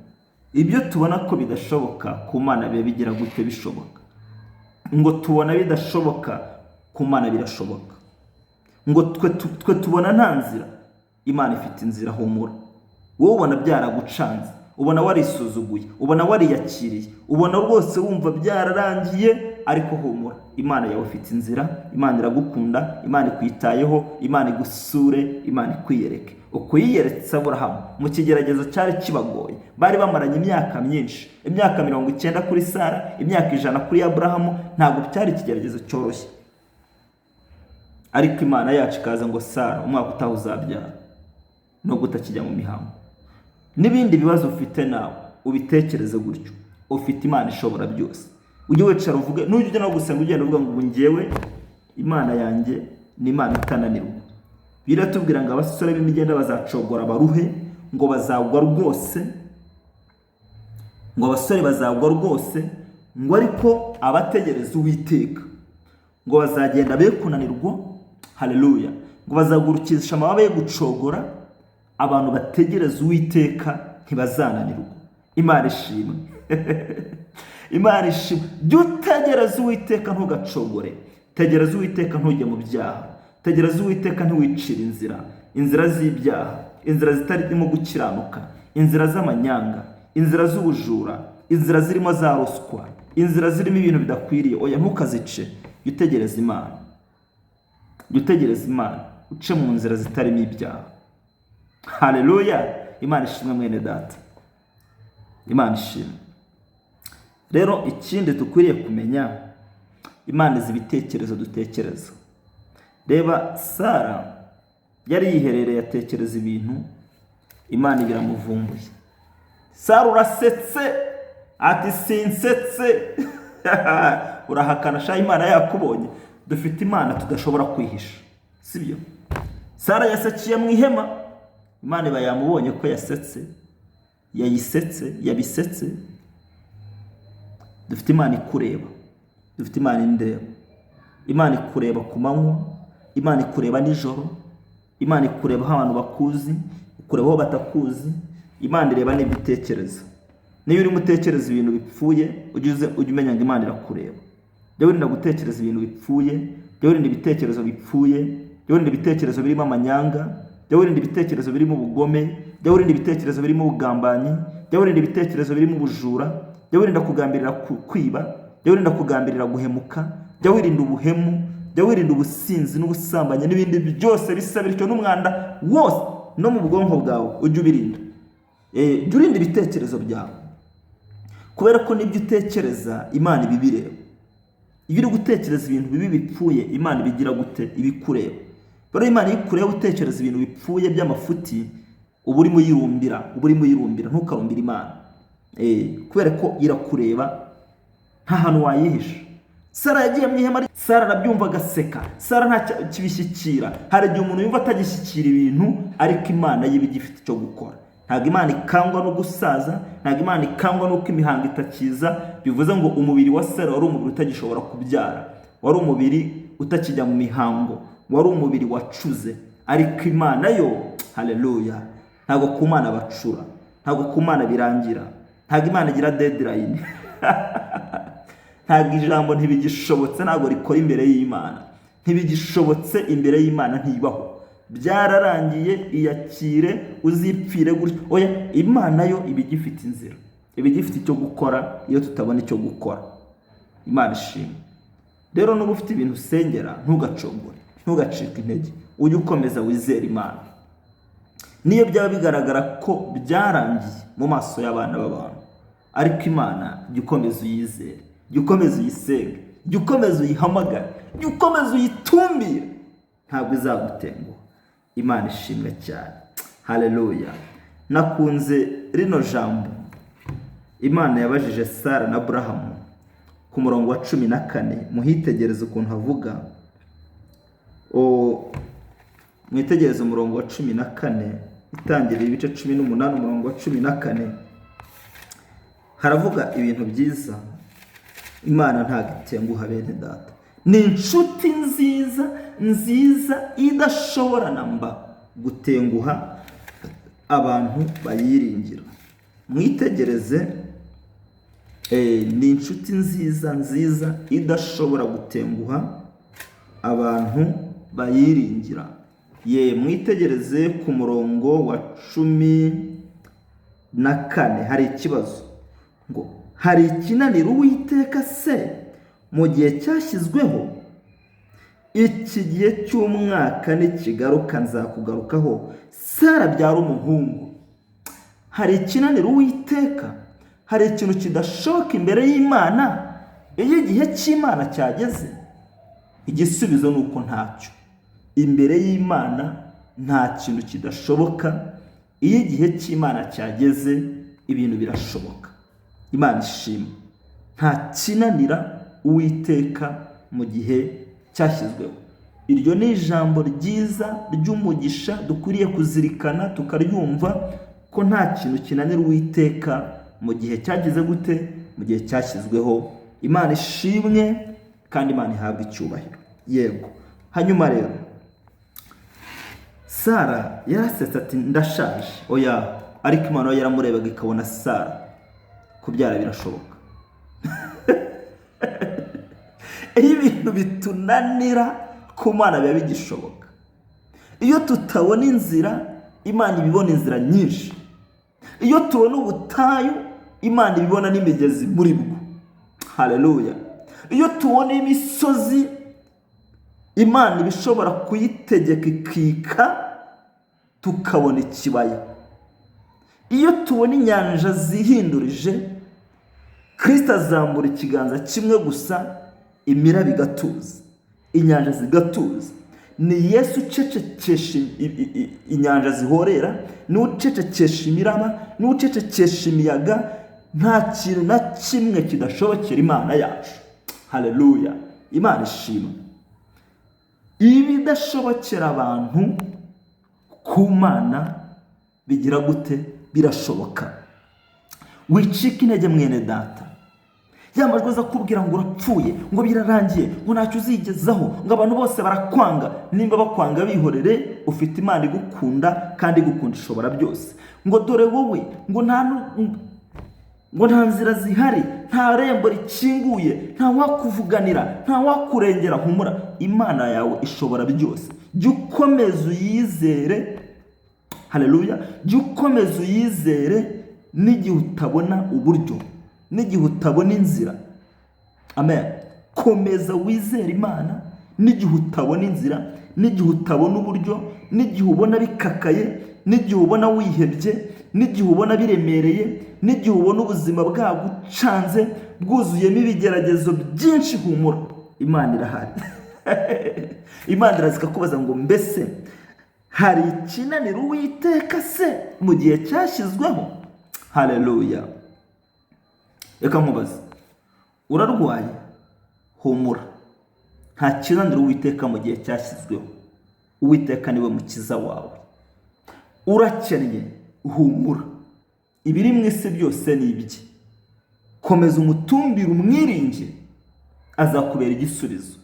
Ibyo tubona ko bidashoboka, ku Mana biba bigira gute? Bishoboka. Ngo tubona bidashoboka, ku Mana birashoboka. Ngo twe tubona nta nzira, Imana ifite inzira. Humura. Wowe ubona byaragucanze, ubona warisuzuguye, ubona wariyakiriye, ubona rwose wumva byararangiye, ariko humura, Imana yawe ifite inzira. Imana iragukunda, Imana ikwitayeho. Imana igusure, Imana ikwiyereke uko yiyeretse Aburahamu mu kigeragezo cyari kibagoye. Bari bamaranye imyaka myinshi, imyaka 90 kuri Sara, imyaka 100 kuri Aburahamu. Ntabwo cyari ikigeragezo cyoroshye, ariko Imana yacu ikaza ngo: "Sara, umwaka utaha uzabyara nubwo utakijya mu mihango." N'ibindi bibazo ufite, nawe ubitekereze gutyo. Ufite Imana ishobora byose. Ujye wicara uvuge, nujya ujya no gusenga, ugenda uvuga ngo: "Ubu ngewe Imana yanjye ni Imana itananirwa." Biratubwira ngo abasore b'imigenda bazacogora baruhe, ngo bazagwa rwose, ngo abasore bazagwa rwose, ngo ariko abategereza Uwiteka ngo bazagenda be kunanirwa. Haleluya! Ngo bazagurukisha amababa yo gucogora. Abantu bategereza Uwiteka ntibazananirwa. Imana ishimwe, Imana ishimwe. Jya utegereza Uwiteka, ntugacogore. Tegereza Uwiteka, ntujye mu byaha. Tegereza Uwiteka, ntiwicire inzira, inzira z'ibyaha, inzira zitarimo gukiranuka, inzira z'amanyanga, inzira z'ubujura, inzira zirimo za ruswa, inzira zirimo ibintu bidakwiriye. Oya, ntukazice. Jya utegereza Imana, jya utegereza Imana, uce mu nzira zitarimo ibyaha. Haleluya! Imana ishimwe, mwene data, Imana ishimwe. Rero ikindi dukwiriye kumenya, Imana izi ibitekerezo dutekereza. Reba, Sara yari yiherereye atekereza ibintu, Imana biramuvumbuye. "Sara, urasetse?" Ati: "Sinsetse." "Urahakana sha, Imana yakubonye." Dufite Imana tudashobora kwihisha, sibyo? Sara yasekiye mu ihema, Imana iba yamubonye ko yasetse, yayisetse, yabisetse. Dufite Imana ikureba, dufite Imana indeba. Imana ikureba ku manywa, Imana ikureba nijoro, Imana ikureba aho abantu bakuzi, ikureba aho batakuzi. Imana ireba n'ibyo utekereza. Niyo urimo utekereza ibintu bipfuye, ujye umenya ngo Imana irakureba. Jya wirinda gutekereza ibintu bipfuye, jya wirinda ibitekerezo bipfuye, jya wirinda ibitekerezo birimo amanyanga, jya wirinda ibitekerezo birimo ubugome, jya wirinda ibitekerezo birimo ubugambanyi, jya wirinda ibitekerezo birimo ubujura, jya wirinda kugambirira kwiba, jya wirinda kugambirira guhemuka, jya wirinda ubuhemu, jya wirinda ubusinzi n'ubusambanyi n'ibindi byose bisa bityo, n'umwanda wose no mu bwonko bwawe ujye ubirinda. Jya urinda ibitekerezo byawe, kubera ko n'ibyo utekereza Imana ibibireba. Iyo uri gutekereza ibintu bibi bipfuye, Imana ibigira gute? Ibikureba. Rero Imana iyo ikureba utekereza ibintu bipfuye by'amafuti, uba urimo uyirumbira, uba urimo uyirumbira. Ntukarumbire Imana, kubera ko irakureba, nta hantu wayihisha. Sara yagiye mu ihema, Sara arabyumva agaseka. Sara nta kibishyikira. Hari igihe umuntu yumva atagishyikira ibintu, ariko Imana ye iba igifite icyo gukora. Ntabwo Imana ikangwa no gusaza, ntabwo Imana ikangwa n'uko imihango itakiza. Bivuze ngo umubiri wa Sara wari umubiri utagishobora kubyara, wari umubiri utakijya mu mihango, wari umubiri wacuze, ariko Imana yo, haleluya! Ntabwo ku Mana bacura, ntabwo ku Mana birangira, ntabwo Imana igira deadline. Ntabwo ijambo "ntibigishobotse" ntabwo rikora imbere y'Imana. "Ntibigishobotse" imbere y'Imana ntibaho, byararangiye, iyakire uzipfire gutyo. Oya, Imana yo iba igifite inzira, iba igifite icyo gukora iyo tutabona icyo gukora. Imana ishimwe. Rero nuba ufite ibintu usengera, ntugacogore, ntugacike intege, ujye ukomeza wizere Imana. Niyo byaba bigaragara ko byarangiye mu maso y'abana b'abantu, ariko Imana jya ukomeza uyizere, jya ukomeza uyisenge, jya ukomeza uyihamagare, jya ukomeza uyitumbire, ntabwo izagutenguha. Imana ishimwe cyane, haleluya. Nakunze rino jambo Imana yabajije Sara na Aburahamu ku murongo wa 14. Muhitegereze ukuntu havuga. Mwitegereze umurongo wa 14, itangirira ibice 18, umurongo wa 14, haravuga ibintu byiza. Imana ntabwo itenguha, bene data. Ni inshuti nziza nziza idashobora na mba gutenguha abantu bayiringira. Mwitegereze, ni inshuti nziza nziza idashobora gutenguha abantu bayiringira. Ye, mwitegereze ku murongo wa 14, hari ikibazo ngo: "Hari ikinanira Uwiteka se mu gihe cyashyizweho? Iki gihe cy'umwaka nikigaruka, nzakugarukaho, Sara abyara umuhungu." Hari ikinanira Uwiteka? Hari ikintu kidashoboka imbere y'Imana iyo igihe cy'Imana cyageze? Igisubizo ni uko ntacyo. Imbere y'Imana nta kintu kidashoboka. Iyo igihe cy'Imana cyageze, ibintu birashoboka. Imana ishimwe. Nta kinanira Uwiteka mu gihe cyashyizweho. Iryo ni ijambo ryiza ry'umugisha dukwiriye kuzirikana, tukaryumva ko nta kintu kinanira Uwiteka mu gihe cyagize gute? Mu gihe cyashyizweho. Imana ishimwe kandi Imana ihabwe icyubahiro. Yego, hanyuma rero Sara yarasetse ati: "Ndashaje." Oya, ariko Imana yo yaramurebaga ikabona Sara kubyara birashoboka. Iyo ibintu bitunanira, ku Mana biba bigishoboka. Iyo tutabona inzira, Imana ibibona inzira nyinshi. Iyo tubona ubutayu, Imana ibibona n'imigezi muri bwo. Haleluya. Iyo tubona imisozi, Imana iba ishobora kuyitegeka ikika, tukabona ikibaya. Iyo tubona inyanja zihindurije, Kirisito azambura ikiganza kimwe gusa, imiraba igatuza, inyanja zigatuza. Ni Yesu ucecekesha inyanja zihorera, ni ucecekesha imiraba, ni ucecekesha imiyaga. Nta kintu na kimwe kidashobokera Imana yacu. Haleluya, Imana ishimwe. Ibidashobokera abantu, ku Mana bigira gute? Birashoboka. Wicika intege, mwene data. Ya majwi aza kubwira ngo urapfuye, ngo birarangiye, ngo ntacyo uzigezaho, ngo abantu bose barakwanga, nimba bakwanga bihorere. Ufite Imana igukunda kandi igukunda ishobora byose. Ngo dore wowe, ngo nta nzira zihari, nta rembo rikinguye, nta wakuvuganira, nta wakurengera, humura, Imana yawe ishobora byose. Jya ukomeza uyizere. Haleluya. Jya ukomeza uyizere n'igihe utabona uburyo, n'igihe utabona inzira. Amen. Komeza wizere Imana n'igihe utabona inzira, n'igihe utabona uburyo, n'igihe ubona bikakaye, n'igihe ubona wihebye, n'igihe ubona biremereye, n'igihe ubona ubuzima bwagucanze, bwuzuyemo ibigeragezo byinshi. Humura, Imana irahari. Imana iraza ikakubaza ngo: "Mbese hari ikinanira Uwiteka se mu gihe cyashyizweho?" Haleluya. Reka nkubaze: urarwaye? Humura, nta kinanira Uwiteka mu gihe cyashyizweho. Uwiteka niwe mukiza wawe. Urakennye? Humura, ibiri mu isi byose ni ibye. Komeza umutumbire, umwiringire, azakubera igisubizo.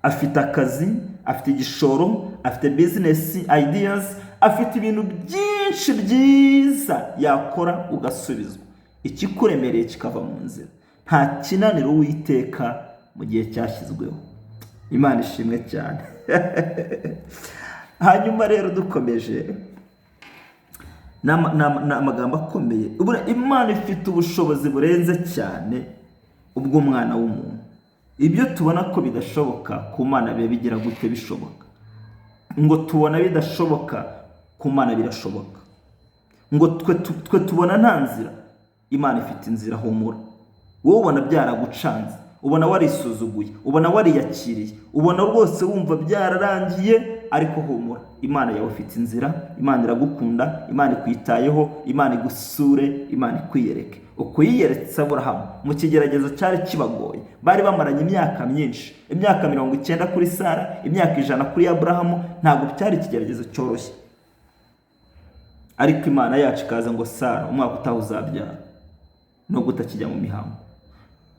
Afite akazi, afite igishoro, afite business ideas, afite ibintu byinshi byiza yakora ugasubizwa, ikikuremereye kikava mu nzira. Nta kinanira Uwiteka mu gihe cyashyizweho. Imana ishimwe cyane. Hanyuma rero dukomeje, ni amagambo akomeye. Imana ifite ubushobozi burenze cyane ubw'umwana w'umuntu. Ibyo tubona ko bidashoboka, ku Mana biba bigira gute? Bishoboka. Ngo tubona bidashoboka, ku Mana birashoboka. Ngo twe tubona nta nzira, Imana ifite inzira. Humura. Wowe ubona byaragucanze, ubona warisuzuguye, ubona wariyakiriye, ubona rwose wumva byararangiye, ariko humura, Imana yawe ifite inzira. Imana iragukunda, Imana ikwitayeho, Imana igusure, Imana ikwiyereke uko yiyeretse Aburahamu mu kigeragezo cyari kibagoye. Bari bamaranye imyaka myinshi, imyaka 90 kuri Sara, imyaka 100 kuri Aburahamu. Ntabwo cyari ikigeragezo cyoroshye, ariko Imana yacu ikaza ngo: "Sara, umwaka utaha uzabyara nubwo utakijya mu mihango."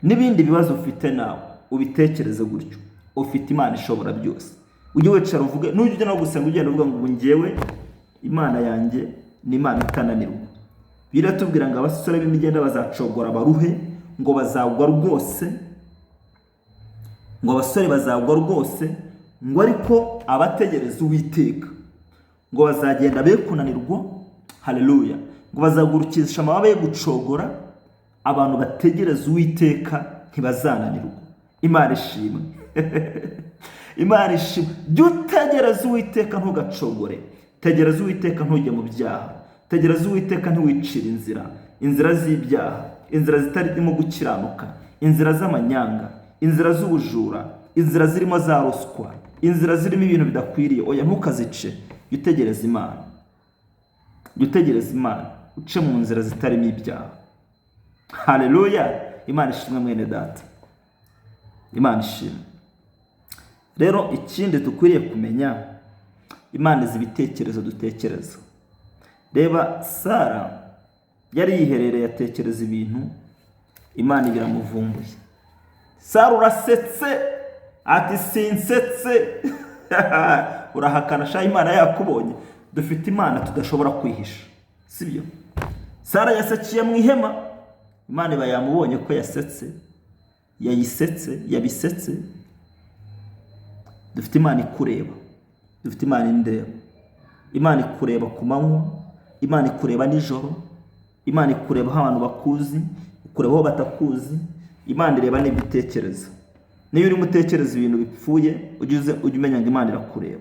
N'ibindi bibazo ufite nawe ubitekereze gutyo. Ufite Imana ishobora byose. Ujye wicara uvuge, nujya ujya no gusenga, ugenda uvuga ngo: "Ubu ngewe Imana yanjye ni Imana itananirwa." Biratubwira ngo abasore b'imigenda bazacogora baruhe, ngo bazagwa rwose, ngo abasore bazagwa rwose, ngo ariko abategereza Uwiteka ngo bazagenda be kunanirwa. Haleluya! Ngo bazagurukisha amababa yo gucogora. Abantu bategereza Uwiteka ntibazananirwa. Imana ishimwe, Imana ishimwe. Jya utegereza Uwiteka, ntugacogore. Tegereza Uwiteka, ntujye mu byaha. Tegereza Uwiteka, ntiwicire inzira z'ibyaha, inzira zitarimo gukiranuka, inzira z'amanyanga, inzira z'ubujura, inzira zirimo za ruswa, inzira zirimo ibintu bidakwiriye. Oya, ntukazice. Jya utegereza Imana, jya utegereza Imana, uce mu nzira zitarimo ibyaha. Haleluya! Imana ishimwe, mwene data, Imana ishimwe. Rero ikindi dukwiriye kumenya, Imana izi ibitekerezo dutekereza. Reba, Sara yari yiherereye atekereza ibintu, Imana biramuvumbuye. "Sara, urasetse?" Ati: "Sinsetse." Urahakana sha, Imana yakubonye. Dufite Imana tudashobora kwihisha, sibyo? Sara yasekiye mu ihema, Imana iba yamubonye ko yasetse, yayisetse, yabisetse. Dufite Imana ikureba, dufite Imana indeba. Imana ikureba ku manywa, Imana ikureba nijoro, Imana ikureba aho abantu bakuzi, ikureba aho batakuzi. Imana ireba n'ibyo utekereza. Niyo urimo utekereza ibintu bipfuye, ujye umenya ngo Imana irakureba.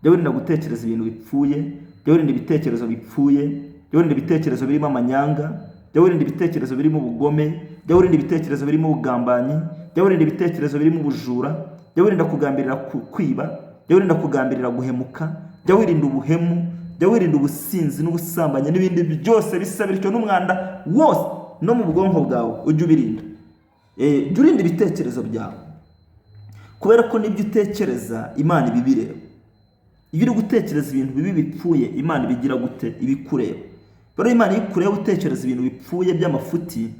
Jya wirinda gutekereza ibintu bipfuye, jya wirinda ibitekerezo bipfuye, jya wirinda ibitekerezo birimo amanyanga, jya wirinda ibitekerezo birimo ubugome, jya wirinda ibitekerezo birimo ubugambanyi, jya wirinda ibitekerezo birimo ubujura, jya wirinda kugambirira kwiba, jya wirinda kugambirira guhemuka, jya wirinda ubuhemu, jya wirinda ubusinzi n'ubusambanyi n'ibindi byose bisa bityo n'umwanda wose. No mu bwonko bwawe ujye ubirinda. Jya urinda ibitekerezo byawe, kubera ko n'ibyo utekereza Imana ibibireba. Iyo uri gutekereza ibintu bibi bipfuye, Imana ibigira gute? Ibikureba. Rero Imana iyo ikureba utekereza ibintu bipfuye by'amafuti,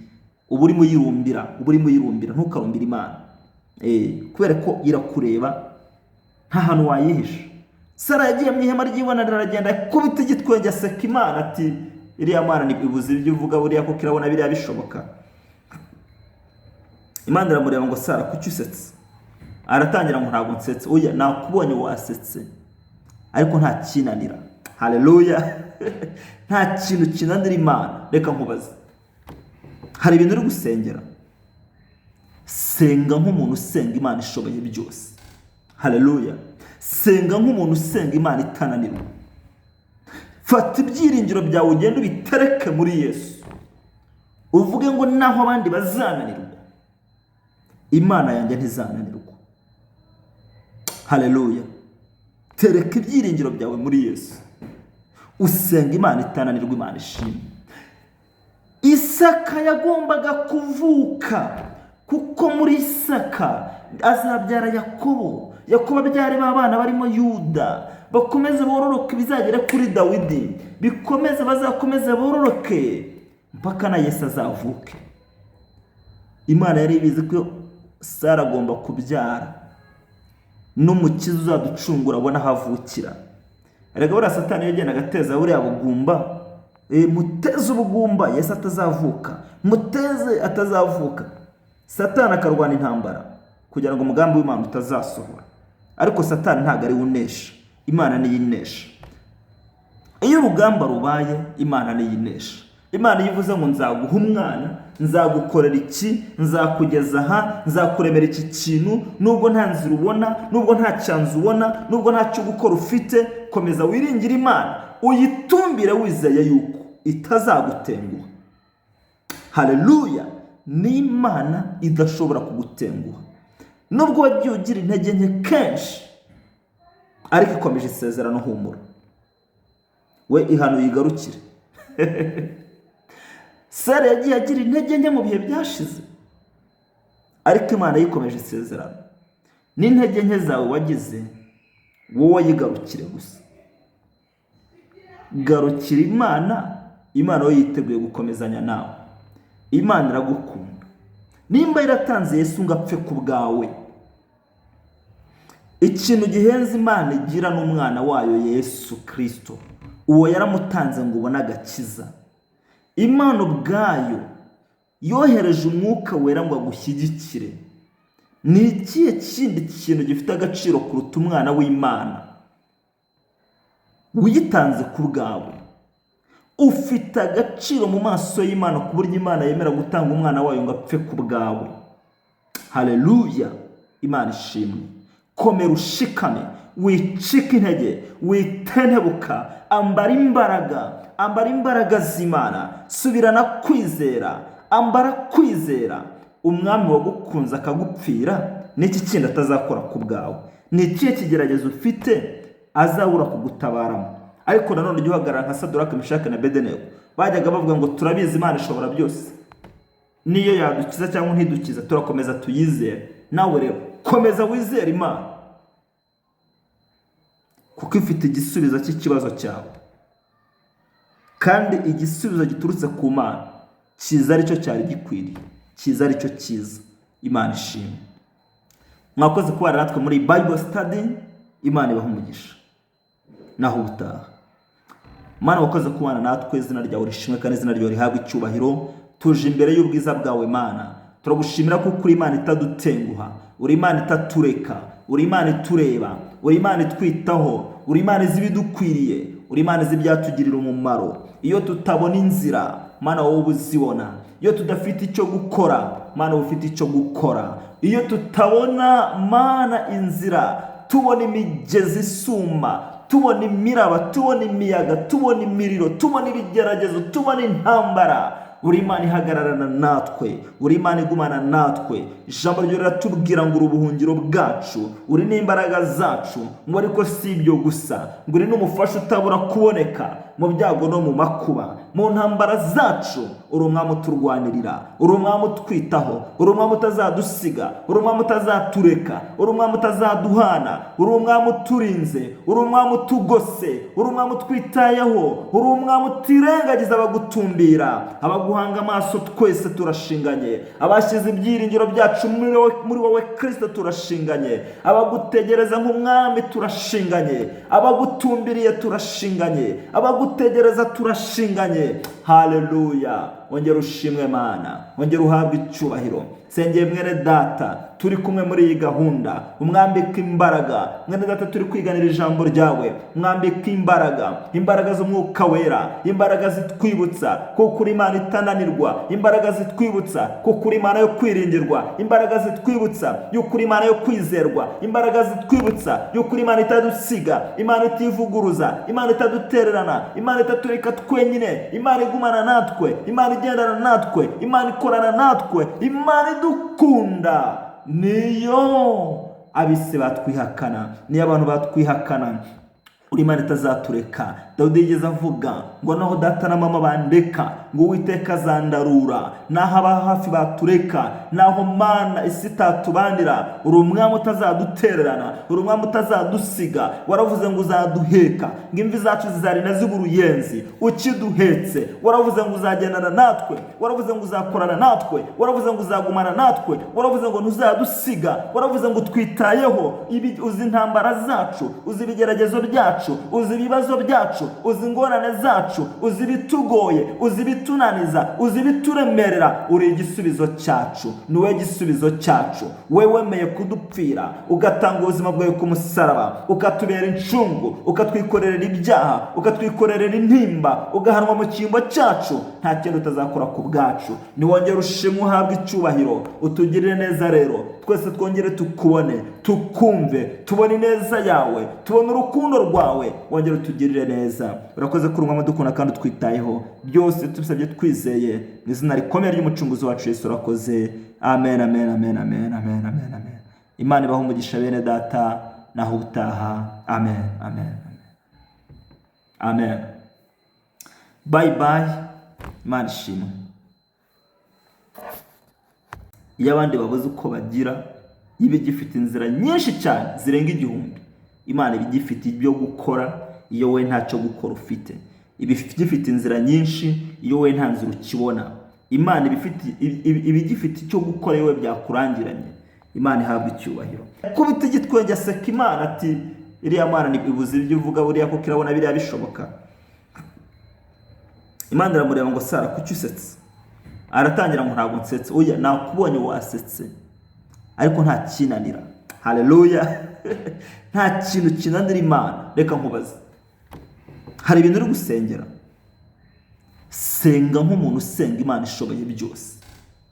uba urimo uyirumbira, uba urimo uyirumbira. Ntukarumbire Imana, kubera ko irakureba, nta hantu wayihisha. Sara yagiye mu ihema ry'ibonaniro, aragenda akubita igitwenge, aseka Imana, ati: "Iriya Mana ibuze ibyo uvuga buriya, kuko irabona biriya bishoboka." Imana iramureba ngo: "Sara, kuki usetse?" Aratangira ngo: "Ntabwo nsetse." "Oya, nakubonye wasetse." Ariko nta kinanira, haleluya, nta kintu kinanira Imana. Reka nkubaze, hari ibintu uri gusengera? Senga nk'umuntu usenga Imana ishoboye byose. Haleluya! Senga nk'umuntu usenga Imana itananirwa. Fata ibyiringiro byawe, ugende ubitereke muri Yesu, uvuge ngo: "Naho abandi bazananirwa, Imana yanjye ntizananirwa." Haleluya! Tereka ibyiringiro byawe muri Yesu, usenga Imana itananirwa. Imana ishimwe. Isaka yagombaga kuvuka, kuko muri Isaka azabyara Yakobo, Yakobo abyare ba bana barimo Yuda, bakomeze bororoke bizagere kuri Dawidi, bikomeze, bazakomeze bororoke mpaka na Yesu azavuke. Imana yari ibizi ko Sara agomba kubyara n'Umukiza uzaducungura abona aho avukira. Erega buriya Satani yagendaga ateza buriya bugumba, muteze ubugumba Yesu atazavuka, muteze atazavuka. Satani akarwana intambara kugira ngo umugambi w'Imana utazasohora. Ariko Satani ntabwo ari we unesha, Imana niyo inesha. Iyo urugamba rubaye, Imana niyo inesha. Imana iyo ivuze ngo nzaguha umwana, nzagukorera iki, nzakugeza aha, nzakuremera iki kintu, nubwo nta nzira ubona, nubwo nta cyanzu ubona, nubwo nta cyo gukora ufite, komeza wiringire Imana, uyitumbire wizeye yuko itazagutenguha. Haleluya! Ni Imana idashobora kugutenguha. Nubwo wagiye ugira intege nke kenshi, ariko ikomeje isezerano, humura. We ihano yigarukire. Sara yagiye agira intege nke mu bihe byashize, ariko Imana yikomeje isezerano. N'intege nke zawe wagize, wowe yigarukire gusa. Garukira Imana, Imana yo yiteguye gukomezanya nawe. Imana iragukunda. Nimba yaratanze Yesu ngo apfe ku bwawe, ikintu gihenze Imana igira n'umwana wayo Yesu Kristo, uwo yaramutanze ngo ubone agakiza. Imana ubwayo yohereje umwuka wera ngo agushyigikire. Ni ikihe kindi kintu gifite agaciro kuruta umwana w'Imana witanze ku bwawe? Ufite agaciro mu maso y'Imana ku buryo Imana yemera gutanga umwana wayo ngo apfe ku bwawe. Haleluya! Imana ishimwe. Komera ushikame, wicike intege, witentebuka, ambara imbaraga, ambara imbaraga z'Imana, subirana kwizera, ambara kwizera. Umwami wagukunze akagupfira, n'iki kindi atazakora ku bwawe? Ni ikihe kigeragezo ufite azabura kugutabaramo? Ariko nanone ujye uhagarara nka Saduraka, Meshaki na Abedenego. Bajyaga bavuga ngo turabizi Imana ishobora byose, niyo yadukiza cyangwa ntidukiza turakomeza tuyizere. Nawe rero komeza wizere Imana, kuko ifite igisubizo cy'ikibazo cyawe, kandi igisubizo giturutse ku Mana kiza aricyo cyari gikwiriye, kiza aricyo cyiza. Imana ishimwe. Mwakoze kubana natwe muri Bible study. Imana ibaha umugisha. Naho ubutaha. Mana, wakoze kubana natwe, izina ryawe rishimwe kandi izina ryawe rihabwe icyubahiro. Tuje imbere y'ubwiza bwawe Mana, turagushimira kuko uri Imana itadutenguha, uri Imana itatureka, uri Imana itureba, uri Imana itwitaho, uri Imana izi ibidukwiriye, uri Imana izi ibyatugirira umumaro. Iyo tutabona inzira, Mana wowe uba uzibona. Iyo tudafite icyo gukora, Mana wowe ufite icyo gukora. Iyo tutabona Mana inzira, tubona imigezi isuma, tubona imiraba, tubona imiyaga, tubona imiriro, tubona ibigeragezo, tubona intambara, uri Imana ihagararana natwe, uri Imana igumana natwe. Ijambo ryo riratubwira ngo uri ubuhungiro bwacu, uri n'imbaraga zacu, ngo ariko si ibyo gusa, ngo uri n'umufasha utabura kuboneka mu byago no mu makuba, mu ntambara zacu. Uri umwami uturwanirira, uri umwami utwitaho, uri umwami utazadusiga, uri umwami utazatureka, uri umwami utazaduhana, uri umwami uturinze, uri umwami utugose, uri umwami utwitayeho, uri umwami utirengagiza abagutumbira, abaguhanga amaso. Twese turashinganye, abashyize ibyiringiro byacu muri wowe Kristo turashinganye, abagutegereza nk'umwami turashinganye, abagutumbiriye turashinganye, abagutegereza turashinganye. Haleluya! Ongera ushimwe Mana, ongera uhabwe icyubahiro. Sengeye mwene data turi kumwe muri iyi gahunda, umwambike imbaraga. Mwene data turi kwiganira ijambo ryawe, mwambike imbaraga, imbaraga z'umwuka wera, imbaraga zitwibutsa kuko uri Imana itananirwa, imbaraga zitwibutsa kuko uri Imana yo kwiringirwa, imbaraga zitwibutsa yuko uri Imana yo kwizerwa, imbaraga zitwibutsa yuko uri Imana itadusiga, Imana itivuguruza, Imana itadutererana, Imana itatureka twenyine, Imana igumana natwe, Imana igendana natwe, Imana ikorana natwe, Imana idukunda. Niyo ab'isi batwihakana, niyo abantu batwihakana, uri Imana itazatureka. Dawidi yigeze avuga ngo naho data na mama bandeka, ngo Uwiteka azandarura. Naho aba hafi batureka, naho Mana isi itatubanira, uri umwami utazadutererana, uri umwami utazadusiga. Waravuze ngo uzaduheka, ngo imvi zacu zizarinda ziba uruyenzi ukiduhetse. Waravuze ngo uzagendana natwe, waravuze ngo uzakorana natwe, waravuze ngo uzagumana natwe, waravuze ngo ntuzadusiga, waravuze ngo utwitayeho. Uzi intambara zacu, uzi ibigeragezo byacu, uzi ibibazo byacu. Uzi ingorane zacu, uzi ibitugoye, uzi ibitunaniza, uzi ibituremerera. Uri igisubizo cyacu, ni wowe gisubizo cyacu. We wemeye kudupfira, ugatanga ubuzima bwawe ku musaraba, ukatubera incungu, ukatwikorerera ibyaha, ukatwikorerera intimba, ugahanwa mu cyimbo cyacu. Nta kindi utazakora ku bwacu. Niwongere ushimwe, uhabwe icyubahiro, utugirire neza. Rero twese twongere tukubone, tukumve, tubone ineza yawe, tubone urukundo rwawe, wongere utugirire neza. Urakoze ko urumwamo dukunda kandi utwitayeho. Byose tubisabye twizeye mu izina rikomeye ry'Umucunguzi wacu Yesu. Urakoze. Amen, amen, amen, amen, amen, amen, amen. Imana ibahe umugisha, bene Data. Naho ubutaha. Amen, amen, amen, amen. Bye bye. Imana ishimwe. Iyo abandi babuze uko bagira, iba igifite inzira nyinshi cyane zirenga 1000. Imana iba igifite ibyo gukora iyo we ntacyo gukora ufite. Iba igifite inzira nyinshi iyo we nta nzira ukibona. Imana iba igifite icyo gukora iyo we byakurangiranye. Imana ihabwa icyubahiro. Kubita igitwenge aseka Imana ati: "Iriya Mana ibuze ibyo uvuga buriya, kuko irabona biriya bishoboka." Imana iramureba ngo: "Sara, kuki usetse?" Aratangira ngo: "Ntabwo nsetse." "Oya, nakubonye wasetse, ariko nta kinanira." Haleluya! Nta kintu kinanira Imana. Reka nkubaze, hari ibintu uri gusengera? Senga nk'umuntu usenga Imana ishoboye byose.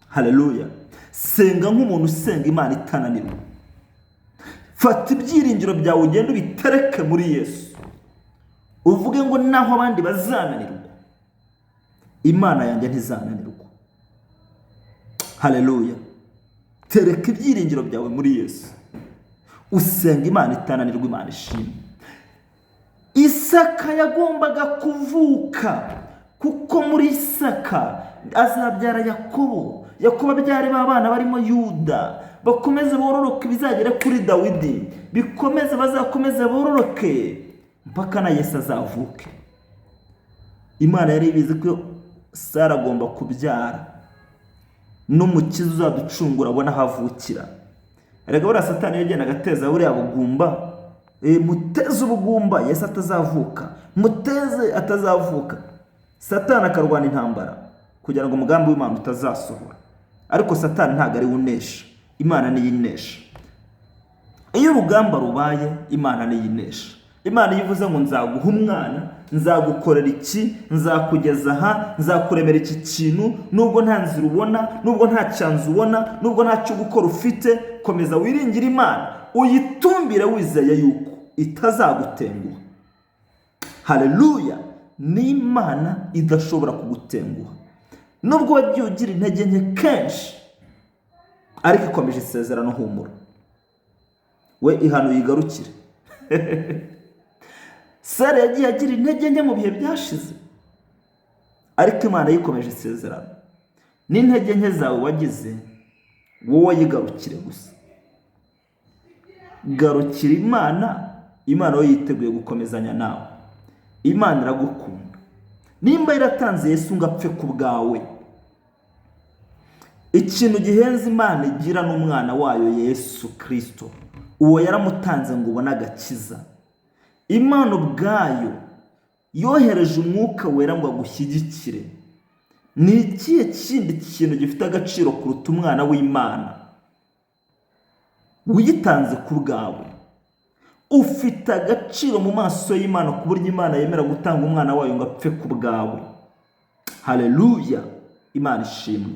Haleluya! Senga nk'umuntu usenga Imana itananirwa. Fata ibyiringiro byawe, ugende ubitereke muri Yesu, uvuge ngo: "Naho abandi bazananirwa, Imana yanjye ntizananirwa." Haleluya! Tereka ibyiringiro byawe muri Yesu, usenga Imana itananirwa. Imana ishimwe. Isaka yagombaga kuvuka, kuko muri Isaka azabyara Yakobo, Yakobo abyare b'abana barimo Yuda, bakomeze bororoke bizagere kuri Dawidi, bikomeze, bazakomeze bororoke mpaka na Yesu azavuke. Imana yari ibizi ko Sara agomba kubyara n'Umukiza uzaducungura, abona aho avukira. Erega buriya Satani yagendaga agateza buriya bugumba: "Muteze ubugumba Yesu atazavuka, muteze atazavuka." Satani akarwana intambara kugira ngo umugambi w'Imana utazasohora, ariko Satani ntabwo ari we unesha, Imana niyo inesha. Iyo urugamba rubaye, Imana niyo inesha. Imana iyo ivuze ngo: "Nzaguha umwana, nzagukorera iki, nzakugeza aha, nzakuremera iki kintu," nubwo nta nzira ubona, nubwo nta cyanzu ubona, nubwo nta cyo gukora ufite, komeza wiringire Imana, uyitumbire wizeye yuko itazagutenguha. Haleluya! Ni Imana idashobora kugutenguha, nubwo wagiye ugira intege nke kenshi, ariko ikomeje isezerano. Humura, we ihano yigarukire. Sara yagiye agira intege nke mu bihe byashize, ariko Imana yikomeje isezerano. N'intege nke zawe wagize, wowe yigarukire gusa. Garukira Imana, Imana yo yiteguye gukomezanya nawe. Imana iragukunda. Nimba yaratanze Yesu ngo apfe ku bwawe, ikintu gihenze Imana igira n'umwana wayo Yesu Kirisito. Uwo yaramutanze ngo ubone agakiza. Imana ubwayo yohereje Umwuka Wera ngo agushyigikire. Ni ikihe kindi kintu gifite agaciro kuruta umwana w'Imana witanze ku bwawe? Ufite agaciro mu maso y'Imana ku buryo Imana yemera gutanga umwana wayo ngo apfe ku bwawe. Haleluya! Imana ishimwe.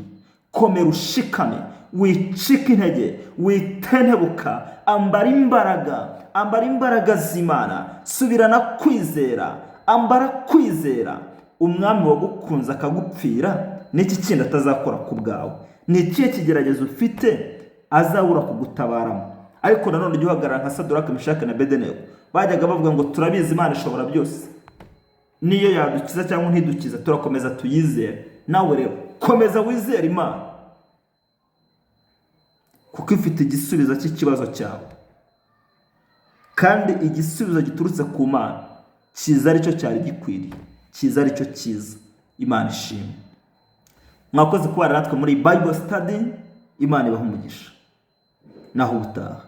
Komera, ushikame, wicike intege, witentebuka. Ambara imbaraga, ambara imbaraga z'Imana. Subirana kwizera, ambara kwizera. Umwami wagukunze akagupfira, n'iki kindi atazakora ku bwawe? Ni ikihe kigeragezo ufite azabura kugutabaramo? Ariko nanone ujye uhagarara nka Saduraka, Meshaki na Abedenego. Bajyaga bavuga ngo: "Turabizi, Imana ishobora byose, niyo yadukiza cyangwa ntidukiza, turakomeza tuyizere." Nawe rero komeza wizere Imana, kuko ifite igisubizo cy'ikibazo cyawe, kandi igisubizo giturutse ku Mana kiza aricyo cyari gikwiriye, kiza aricyo cyiza. Imana ishimwe. Mwakoze kubana natwe muri Bible study. Imana ibaha umugisha. Naho ubutaha.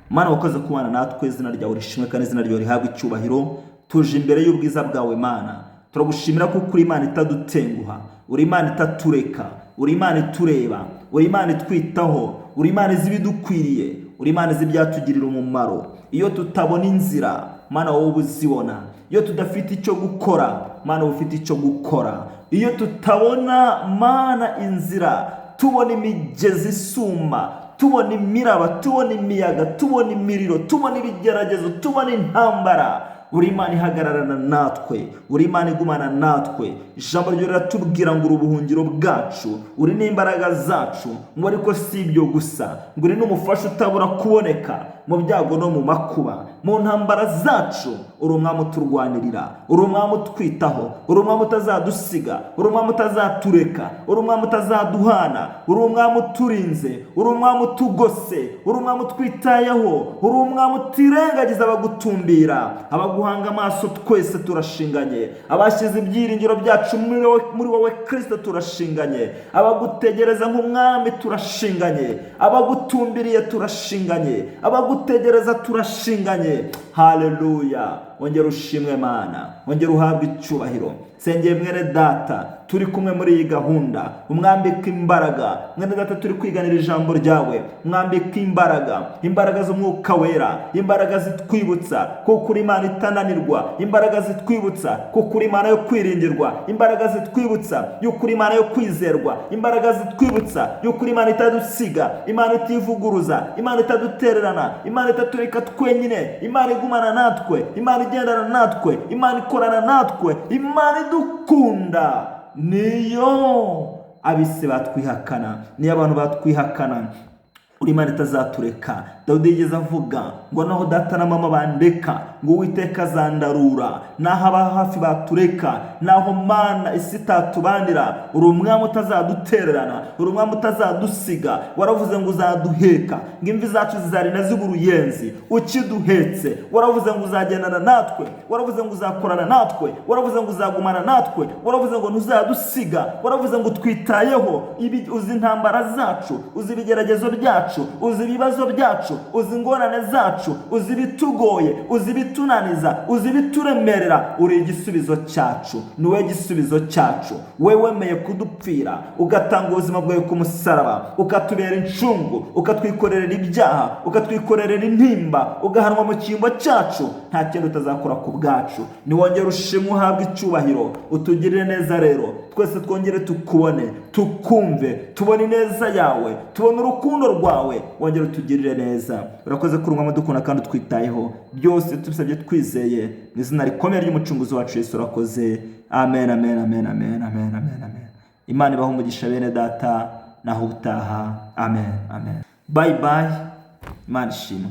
Mana, wakoze kubana natwe, izina ryawe rishimwe kandi izina ryawe rihabwe icyubahiro. Tuje imbere y'ubwiza bwawe Mana. Turagushimira kuko uri Imana itadutenguha, uri Imana itatureka, uri Imana itureba, uri Imana itwitaho, uri Imana izi ibidukwiriye, uri Imana izi ibyatugirira umumaro. Iyo tutabona inzira, Mana wowe uba uzibona. Iyo tudafite icyo gukora, Mana uba ufite icyo gukora. Iyo tutabona Mana inzira, tubona imigezi isuma, tubona imiraba, tubona imiyaga, tubona imiriro, tubona ibigeragezo, tubona intambara, uri Imana ihagararana natwe, uri Imana igumana natwe. Ijambo ryo riratubwira ngo uri ubuhungiro bwacu, uri n'imbaraga zacu, ngo ariko si ibyo gusa, ngo uri n'umufasha utabura kuboneka mu byago no mu makuba, mu ntambara zacu. Uri umwami uturwanirira, uri umwami utwitaho, uri umwami utazadusiga, uri umwami utazatureka, uri umwami utazaduhana, uri umwami uturinze, uri umwami utugose, uri umwami utwitayeho, uri umwami utirengagiza abagutumbira, abaguhanga amaso. Twese turashinganye, abashyize ibyiringiro byacu muri wowe Kristo turashinganye, abagutegereza nk'umwami turashinganye, abagutumbiriye turashinganye, abagutegereza turashinganye. Haleluya! Wongera ushimwe Mana, wongera uhabwe icyubahiro. Sengeye mwene data turi kumwe muri iyi gahunda, umwambike imbaraga. Mwene data turi kwiganira ijambo ryawe, mwambike imbaraga, imbaraga z'umwuka wera, imbaraga zitwibutsa kuko uri Imana itananirwa, imbaraga zitwibutsa kuko uri Imana yo kwiringirwa, imbaraga zitwibutsa yuko uri Imana yo kwizerwa, imbaraga zitwibutsa yuko uri Imana itadusiga, Imana itivuguruza, Imana itadutererana, Imana itatureka twenyine, Imana igumana natwe, Imana igendana natwe, Imana ikorana natwe, Imana idukunda. Niyo abisi batwihakana, niyo abantu batwihakana, uri Imana itazatureka. Dawidi yigeze avuga ngo naho data na mama bandeka, ngo Uwiteka azandarura. Naho aba hafi batureka, naho Mana isi itatubanira, uri umwami utazadutererana, uri umwami utazadusiga. Waravuze ngo uzaduheka, ngo imvi zacu zizarinda ziba uruyenzi ukiduhetse. Waravuze ngo uzagendana natwe, waravuze ngo uzakorana natwe, waravuze ngo uzagumana natwe, waravuze ngo ntuzadusiga, waravuze ngo utwitayeho. Uzi intambara zacu, uzi ibigeragezo byacu, uzi ibibazo byacu, uzi ingorane zacu, uzi ibitugoye, uzi ibitunaniza, uzi ibituremerera. Uri igisubizo cyacu, ni wowe gisubizo cyacu. We wemeye kudupfira, ugatanga ubuzima bwawe ku musaraba, ukatubera incungu, ukatwikorerera ibyaha, ukatwikorerera intimba, ugahanwa mu cyimbo cyacu. Nta kindi utazakora ku bwacu. Niwongere ushimwe, uhabwe icyubahiro, utugirire neza rero twese twongere tukubone, tukumve, tubone ineza yawe, tubone urukundo rwawe, wongere utugirire neza. Urakoze ko urumwami dukunda kandi utwitayeho. Byose tubisabye twizeye mu izina rikomeye ry'umucunguzi wacu Yesu. Urakoze. Amen, amen, amen, amen, amen, amen, amen. Imana ibahe umugisha bene data, naho ubutaha. Amen, amen. Bye bye. Imana ishimwe.